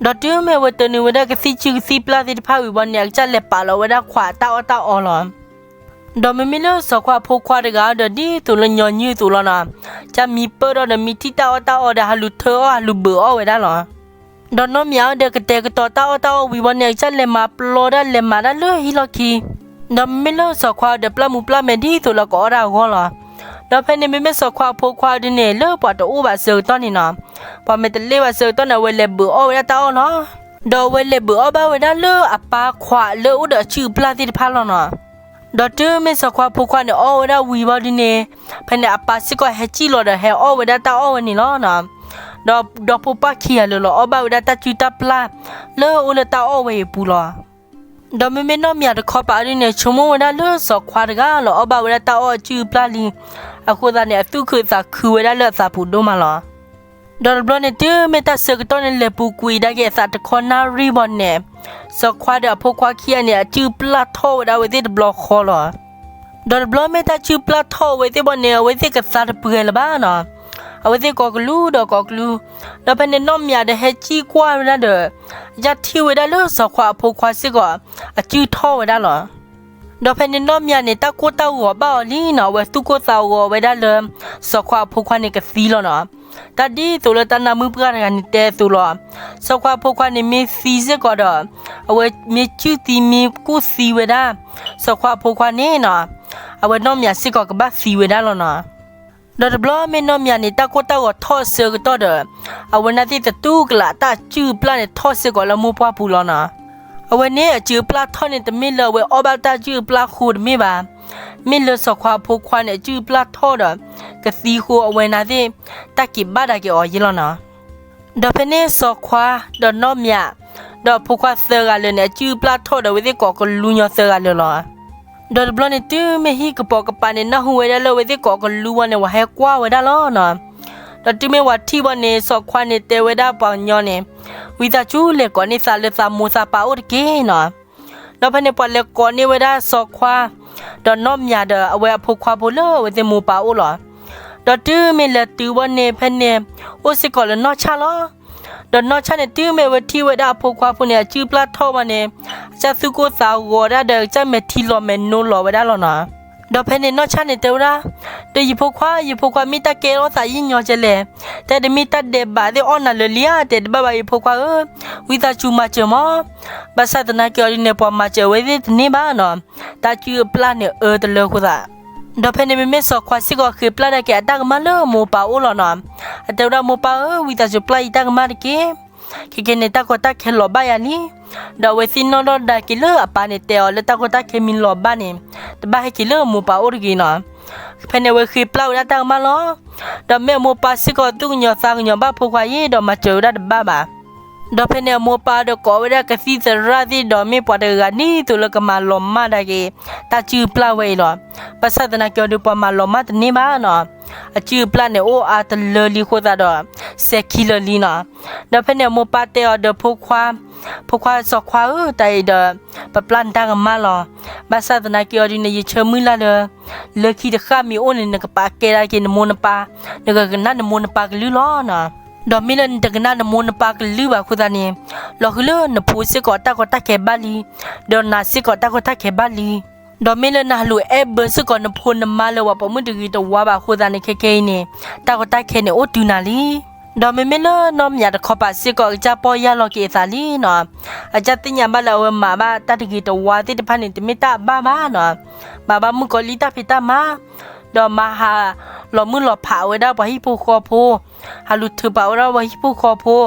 ဒီးတုၤမ့ၢ်အဝဲတၢနုာ်ဝဲဒၣ်ကသံၣ်စုကသံၣ်ပျၢ်သ့ၣ်တဖၣ်ဝံၤဘီန့ၣ် အကစၢ်လဲၤပာ်လီၤဝဲဒၣ်ခွးအတၢ်အီၣ်တၢ်အီလီၤ. ဒီးမ့မ့ၢ်လၢစီၤခွါအဖိခွါတဂၤဒီး ဒ်သိးလၢညီနုၢ်အသိးလီၤနီၤ, ကစၢ်မံပၢၢ်ထီၣ်ဒီး မ့ၢ်ထံၣ်တၢ်အီၣ်တၢ်အီဒီး ဟးလူၤထၢအီၣ် ဟးလူၤဘုးအီၣ်ဝဲဒၣ်လီၤ. ဒီးနီၢ်မၠးအီၤဒီး ကတဲာ်ကတီၤတၢ်အီၣ်တၢ်အီဝံၤဘီန့ၣ် အကစၢ်လဲၤမၤပျီဒၣ် လဲၤမၤတၢ်လၢဟံၣ်လီၢ်ခံ, ဒီးမ့မ့ၢ်လၢစီၤခွါအီၤဒီး ပျၢ်မူးပျၢ်မဲာ်ဒ်သိးလၢကအီၣ်တၢ်အဂီၢ်လီၤ. ဒီးဖဲန့ၣ် မ့မ့ၢ်စီၤခွါအဖိခွါဒုးန့ၣ် လၢပှၤတအိၣ်ဘၣ်အဆၢကတီၢ်န့ၣ်နီၤ, ပှၤမ့ၢ်တလဲၤဘၣ်အဆၢကတီၢ်န့ၣ် အဝဲလဲၤဘုးအီၣ်ဝဲဒၣ်တၢ်အီၣ်လီၤ. ဒီးအဝဲလဲၤဘုးအီၣ်ဘၣ်ဝဲဒၣ်လၢအပၢ်ခွးလၢအိၣ်ဒီးအစုၣ်အပျၢ်သ့ၣ်တဖၣ်လီၤနီၤ. ဒီးတုၤမ့ၢ်စီၤခွါအဖိခွါန့ၣ် အီၣ်ဝဲဒၣ်ဝံၤဘီဒုးန့ၣ်, ဖဲန့ၣ်အပၢ်စ့ၢ်ကီးဟဲစံၣ်လီၤဒီး ဟဲအီၣ်ဝဲဒၣ်တၢ်အီၣ်ဝဲန့ၣ်လီၤ. ဒီးဒီဖိပၢ်ခံဂၤလၢာ်လီၤ အီၣ်ဘၣ်ဝဲဒၣ်တၢ်စုၣ်တၢ်ပျၢ် လၢအအိၣ်လၢတၢ်အီၣ်ဝဲအံၤအပူၤလီၤ. ဒီးမ့မ့ၢ်နီၢ်မၠးတခီပၤဒုးန့ၣ် ဆိကမိၣ်ဝဲဒၣ်လၢစီၤခွါတဂၤလၢအီၣ်ဘၣ်ဝဲဒၣ်တၢ်အီၣ်အစုၣ်အပျၢ်လံ, အဃိသတးန့ၣ် အသူၣ်ခုသးခုဝဲဒၣ်လၢအသးပူၤဒိၣ်မးလီၤ. ဒီးတဘျီန့ၣ် တုၤမ့ၢ်တၢ်ဆၢကတီၢ်န့ၣ် လဲၤပူၤကွံာ်ဒၣ်က့ၤအသးတခီနၣ်ရံၣ်ဘီန့ၣ်, စီၤခွါဒီးအဖိခွါခံဂၤန့ၣ် အစုၣ်ပျၢ်ထီၣ်ဝဲဒၣ်အဝဲသ့ၣ်တဘျီဃီလီၤ. ဒီးတဘျီမ့ၢ်တၢ်စုၣ်ပျၢ်ထီၣ်အဝဲသ့ၣ်ဘီန့ၣ် အဝဲသ့ၣ်ကသါတပှဲၤလၢၤဘၣ်နီၤ. အဝဲသ့ၣ်ကိးကလူဒီးကိးကလူ, ဒီးဖဲန့ၣ်နီၢ်မၠးဒီးဟဲစံၣ်ကွၢ်ဝဲဒၣ်ဒီး ယၢ်ထံၣ်ဝဲဒၣ်လၢစီၤခွါအဖိခွါစ့ၢ်ကီး အစုၣ်ထီၣ်ဝဲဒၣ်လီၤ. ဒီးဖဲန့ၣ်နီၢ်မၠးန့ၣ် တၢ်ကိၢ်တၢ်ဂီၤဘၣ်အီၤလံနီၤ, အဝဲသူၣ်ကိၢ်သးဂီၤဝဲဒၣ်လၢ စီၤခွါအဖိခွါန့ၣ်ကသံလီၤနီၤ. တၢ်ဒ်သိးလၢတၢ်နၢမုၣ်ပှၢ်တဂၤန့ၣ်တဲအသိးလီၤ. စီၤခွါအဖိခွါန့ၣ်မ့ၢ်သံစ့ၢ်ကီးဒီး အဝဲမ့ၢ်စုၣ်သံမ့ၢ်ကူၣ်သံဝဲဒၣ် စီၤခွါအဖိခွါန့ၣ်နီၤ, အဝဲနီၢ်မၠးစ့ၢ်ကီးကဘၣ်သံဝဲဒၣ်လီၤနီၤ. ဒီးတဘျီမ့ၢ်နီၢ်မၠးန့ၣ် တၢ်ကိၢ်တၢ်ဂီၤထီၣ်အဆၢကတီၢ်ဒီး အဝဲနာ်သ့ၣ်သတူၢ်ကလာ်တၢ်စုၣ်အပျၢ်န့ၣ်ထီၣ်စ့ၢ်ကီးလၢမိၢ်ပှၢ်ပူၤလီၤနီၤ. အဝဲန့ၣ်အစုၣ်အပျၢ်ထီၣ်န့ၣ် တမ့ၢ်လၢအဝဲအီၣ်ဘၣ်တၢ်စုၣ်အပျၢ်ဃိတမ့ၢ်ဘၣ်. မ့ၢ်လၢစီၤခွါအဖိခွါန့ၣ် အစုၣ်အပျၢ်ထီၣ်ဒီး ကသံဃိအဝဲနာ်သ့ၣ် တၢ်က့ၤဘၣ်ဒၣ်က့ၤအီၤယ့လီၤနီၤ. ဒီးဖဲန့ၣ်စီၤခွါဒီးနီၢ်မၠး ဒီးအဖိခွါသၢဂၤလၢာ်န့ၣ် အစုၣ်အပျၢ်ထီၣ်ဒီးအဝဲသ့ၣ်ကိးကလူညီသၢဂၤလၢာ်လီၤ. ဒီးတဘျီန့ၣ်တုၤမ့ၢ်ဟံၣ်ကပိာ်ကပၤန့ၣ် နၢ်ဟူဝဲဒၣ်လၢအဝဲသ့ၣ်ကိးကလူဝံၤန့ၣ် ဝဲဟဲကွၢ်ဝဲဒၣ်လီၤနီၤ. ဒီးတုၤမ့ၢ်ဝဲထံၣ်ဘၣ်န့ၣ် စီၤခွါန့ၣ်တဲဝဲဒၣ်ပှၤကညီန့ၣ်, ဝံသးစူၤလဲၤကိးန့ၢ်သးလၢသးမိၢ်သးပၢ်အိၣ်တက့ၢ်နီၤ. ဒီးဖဲန့ၣ်ပှၤလဲၤကိးန့ၢ်ဝဲဒၣ်စီၤခွါ ဒီးနီၢ်မၠးဒီးအဝဲအဖိခွါဖိလၢအဝဲသ့ၣ်မိၢ်ပၢ်အိၣ်လီၤ. ဒီးတုၤမ့ၢ်လဲၤတုၤဘၣ်န့ၣ် ဖဲန့ၣ် အိၣ်စ့ၢ်ကီးလၢနီၢ်ဆၣ်လီၤ. ဒီးနီၢ်ဆၣ်န့ၣ် တုၤမ့ၢ်အဝဲထံၣ်ဝဲဒၣ်အဖိခွါဖိန့ၣ် အစုၣ်အပျၢ်ထီၣ်ဘၣ်န့ၣ် အကစၢ်သူၣ်ကိၢ်သးဂီၤဒၣ်ဒီး အကစၢ်မဲာ်ထံလီၤမဲာ်နိလီၤဝဲဒၣ်လီၤနီၤ. ဒီးဖဲန့ၣ်နီၢ်ဆၣ်န့ၣ်တဲဝဲဒၣ်, ဒီးယဖိခွါ, ယဖိခွါ မ့ၢ်တၢ်ကဲထီၣ်သးယံာ်ညီကဲလဲၣ်, တၢ်တမ့ၢ်တၢ်ဒဲးဘးသ့ၣ်အီၣ်နၤလၢာ်လံဧါ, တဲတဘၣ်ဘၣ်ယဖိခွါဧၢ, ဝံသးစူၤမၤစၢၤမး. ဘၣ်ဆၣ်သနာ်က့အီၤဒ်န့ၣ် ပှၤမၤစၢၤဝဲသ့ၣ်တန့ၢ်ဘၣ်နီၤ. တၢ်စုၣ်အပျၢ်န့ၣ်အၢတလၢအဃိသး ဒီးဖဲန့ၣ်မ့မ့ၢ်စီၤခွါစ့ၢ်ကီးဃ့ပျၢ်ဒၣ်က့ၤအတၢ်ကမၣ်လၢမိၢ်ပၢ်အိၣ်လီၤနီၤ. အတဲဝဲဒၣ်မိၢ်ပၢ်ဧၢ, ဝံသးစူၤပျၢ်ယတၢ်ကမၣ်တက့ၢ်. ခဲကနံၣ်န့ၣ် တၢ်ကီတၢ်ခဲလီၤဘၣ်ယၤလံ. ဒီးအဝဲသ့ၣ်နီၣ်ထီၣ်ဒါက့ၤလၢအပၢ်န့ၣ်တဲအီၤလၢတၢ်ကီတၢ်ခဲမ့ၢ်လီၤဘၣ်န့ၣ် တဘၣ်ဟဲက့ၤလၢမိၢ်ပၢ်အိၣ်တဂ့ၤနီၤ. ဖဲန့ၣ်အဝဲဃ့ပျၢ်ဝဲဒၣ်တၢ်ကမၣ်လီၤ. ဒီးမ့ၢ်အမိၢ်ပၢ်စ့ၢ်ကီးသူၣ်ကညီၤသးကညီၤဘၣ်ဖိခွါအံၤဒီးမၤစၢၤဝဲဒၣ်တဘၣ်ဘၣ်. ဒီးဖဲန့ၣ်အမိၢ်ပၢ်ဒီးကိးဝဲဒၣ်ကသံၣ်သရၣ်သ့ၣ်ဒီးမ့ၢ်ပှၤတဂၤဂၤဒ်သိးလၢကမၤလီၤမၢ်ဒၣ်က့ၤ တၢ်စုၣ်အပျၢ်ဝဲအံၤလီၤ. ဘၣ်ဆၣ်သနာ်က့အီၤဒီးပှၤမၤလီၤမၢ်တန့ၢ်ဘၣ်နီၤ. အစုၣ်အပျၢ်န့ၣ်အိၣ်အါတလၢလံအဃိသတးဒီး စဲၤခံလၢာ်လံနီၤ. ဒီးဖဲန့ၣ်အမိၢ်ပၢ်တဲအီၤဒီးဖိခွါ, ဖိခွါစီၤခွါဧၢ, တၢ်အံၤဒီး ပပျၢ်နတၢ်ကမၣ်လီၤ. ဘၣ်ဆၣ်သနာ်က့အီၤဒ်န့ၣ် ယဆၢမုၢ်လၢ်လၢ လၢခံတဃၣ်မ့ၢ်အိၣ်န့ၣ် နကပာ်ကဲဒၣ်က့ၤနမိၢ်နပၢ်, နကကနၣ်နမိၢ်နပၢ်ကလုၢ်လီၤ. ဒီးမ့ၢ်လၢနတကနၣ်နမိၢ်နပၢ်ကလုၢ်ဘၣ်အဃိသတးန့ၣ်, လီၤဃံၤလၢနဖိစ့ၢ်ကီးတၢ်ကီတၢ်ခဲဘၣ်လံ, ဒီးနၤစ့ၢ်ကီးတၢ်ကီတၢ်ခဲဘၣ်လံ. ဒီးမ့ၢ်လၢနဟးလူၤအဲၣ်ဘၢစ့ၢ်ကီးနဖိနမါလၢပှၤပိာ်မုၣ်တဂ့ၤတဝါဘၣ်အဃိသတးန့ၣ် ခဲခဲအံၤန့ၣ် တၢ်ကီတၢ်ခဲန့ၣ်အိၣ်တုၤနၤလံ. ဒီးမ့မ့ၢ်လၢနီၢ်မၠးတခီပၤစ့ၢ်ကီးအကစၢ်ပီၢ်ယၢ်လီၤက့ၤအသးလံနီၤ. အကစၢ်သ့ၣ်ညါဘၣ်လၢအဝဲမၤဘၣ်တၢ်တဂ့ၤတဝါသ့ၣ်တဖၣ်န့ၣ် တမ့ၢ်တၢ်အဘၣ်ဘၣ်နီၤ. မၤဘၣ်မုၣ်ကီၤလံၢ်တၢ်ဖံးတၢ်မၤ, ဒီးမၤဟးလီၤမုၢ်လီၤဖးဝဲဒၣ်ပှၤဟံၣ်ဖိဃီဖိ, ဟးလူၤထုးပာ်ဝဲဒၣ်ပှၤဟံၣ်ဖိဃီဖိ,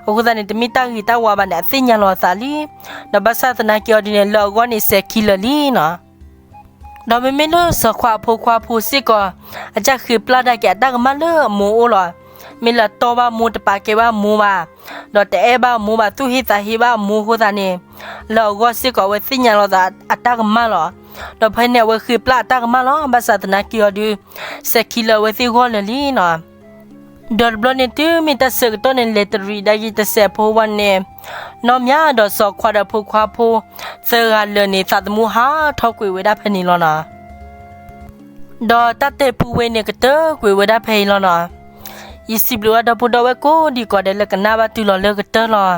အဃိသတးန့ၣ် တမ့ၢ်တၢ်ဂ့ၤတၢ်ဝါဘၣ်န့ၣ် အသ့ၣ်ညါလီၤအသးလံ. ဒီးဘၣ်ဆၣ်သနာ်က့အီၤဒ်န့ၣ် လၢအဂီၢ်န့ၣ် စဲၤခံလၢာ်လံနီၤ. ဒီးမ့မ့ၢ်လၢစီၤခွါအဖိခွါဖိစ့ၢ်ကီး အကစၢ်ဃ့ပျၢ်ဒၣ်က့ၤအတၢ်ကမၣ်လၢအမိၢ်အိၣ်လီၤ. မ့ၢ်လၢအတီၢ်ဘၣ်မိၢ် တပာ်ကဲဘၣ်မိၢ်ဘၣ်, ဒီးတအဲၣ်ဘၣ်မိၢ်ဘၣ်, သူၣ်ဟ့သးဟ့ဘၣ်မိၢ်အဃိသတးန့ၣ်, လၢအဂီၢ်စ့ၢ်ကီးအဝဲသ့ၣ်ညါလီၤသးအတၢ်ကမၣ်လီၤ. ဒီးဖဲန့ၣ်အဝဲဃ့ပျၢ်အတၢ်ကမၣ်လီၤ. ဘၣ်ဆၣ်သနာ်က့အီၤဒုး စဲၤခံလၢာ်အဝဲသ့ၣ်ဂီၢ်လၢာ်လံနီၤ. ဒီးတဘျီန့ၣ်တုၤမ့ၢ်တၢ်ဆၢကတီၢ်န့ၣ် လဲၤတရံးဒၣ်ယံၤတစဲးဖိဝဲန့ၣ်, နီၢ်မၠးဒီးစီၤခွါဒီးဖိခွါဖိ သၢဂၤလၢာ်န့ၣ် သးသမူဟးထီၣ်ကွံာ်ဝဲဒၣ်ဖဲန့ၣ်လီၤနီၤ. ဒီးတၢ်တဲပူဝဲန့ၣ် ကတၢၢ်ကွံာ်ဝဲဒၣ်ဖဲအံၤလီၤနီၤ. ယစံးဘျုးဘၣ်ဒီပုၢ်ဒီဝဲၢ်ကိးဒံးကိးဒဲးလၢကနၣ်ဘၣ်တုၤလီၤလၢကတၢၢ်လီၤ.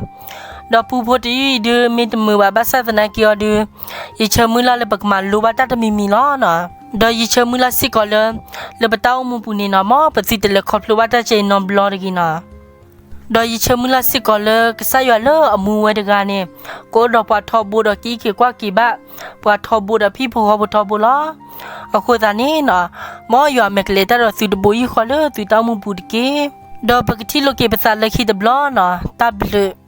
ဒီးပူဖိတယုၢ်အံၤဒုး မ့ၢ်တမုာ်ဘၣ် ဘၣ်ဆၣ်သနာ်က့အီၤဒုး ယဆၢမုၢ်လၢ်လၢပကမၤလိဘၣ်တၢ်တမံၤမံၤလီၤနီၤ. ဒီးယဆၢမုၢ်လၢ်စ့ၢ်ကီးလၢ လၢပတၢ်အိၣ်မူပူၤန့ၣ်နီၤ မ်ပသုတလဲၤခီဖျိဘၣ်တၢ်စဲအံၤနီတဘျီတဂ့ၤနီၤ. ဒီးယဆၢမုၢ်လၢ်စ့ၢ်ကီးလၢကစၢ်ယွၤလၢအမူဝဲတဂၤန့ၣ် ကအိၣ်ဒီးပှၤထီဘိဒီးကအံးက့ၤကွၢ်က့ၤဘၣ် ပှၤထီဘိဒီးဟံၣ်ဖိဃီဖိထီဘိလီၤ. အဃိသတးန့ၣ်နီၤ မ်ယွၤမဲာ်ကလဲၤတၢ်ဒီးသုတဘိယူၢ်ဃီလၢသုတၢ်အိၣ်မူပူၤတက့ၢ်. ဒီးပကထံၣ်လိာ်က့ၤပသးလၢခံတဘျီနီၤ တၢ်ဘျုး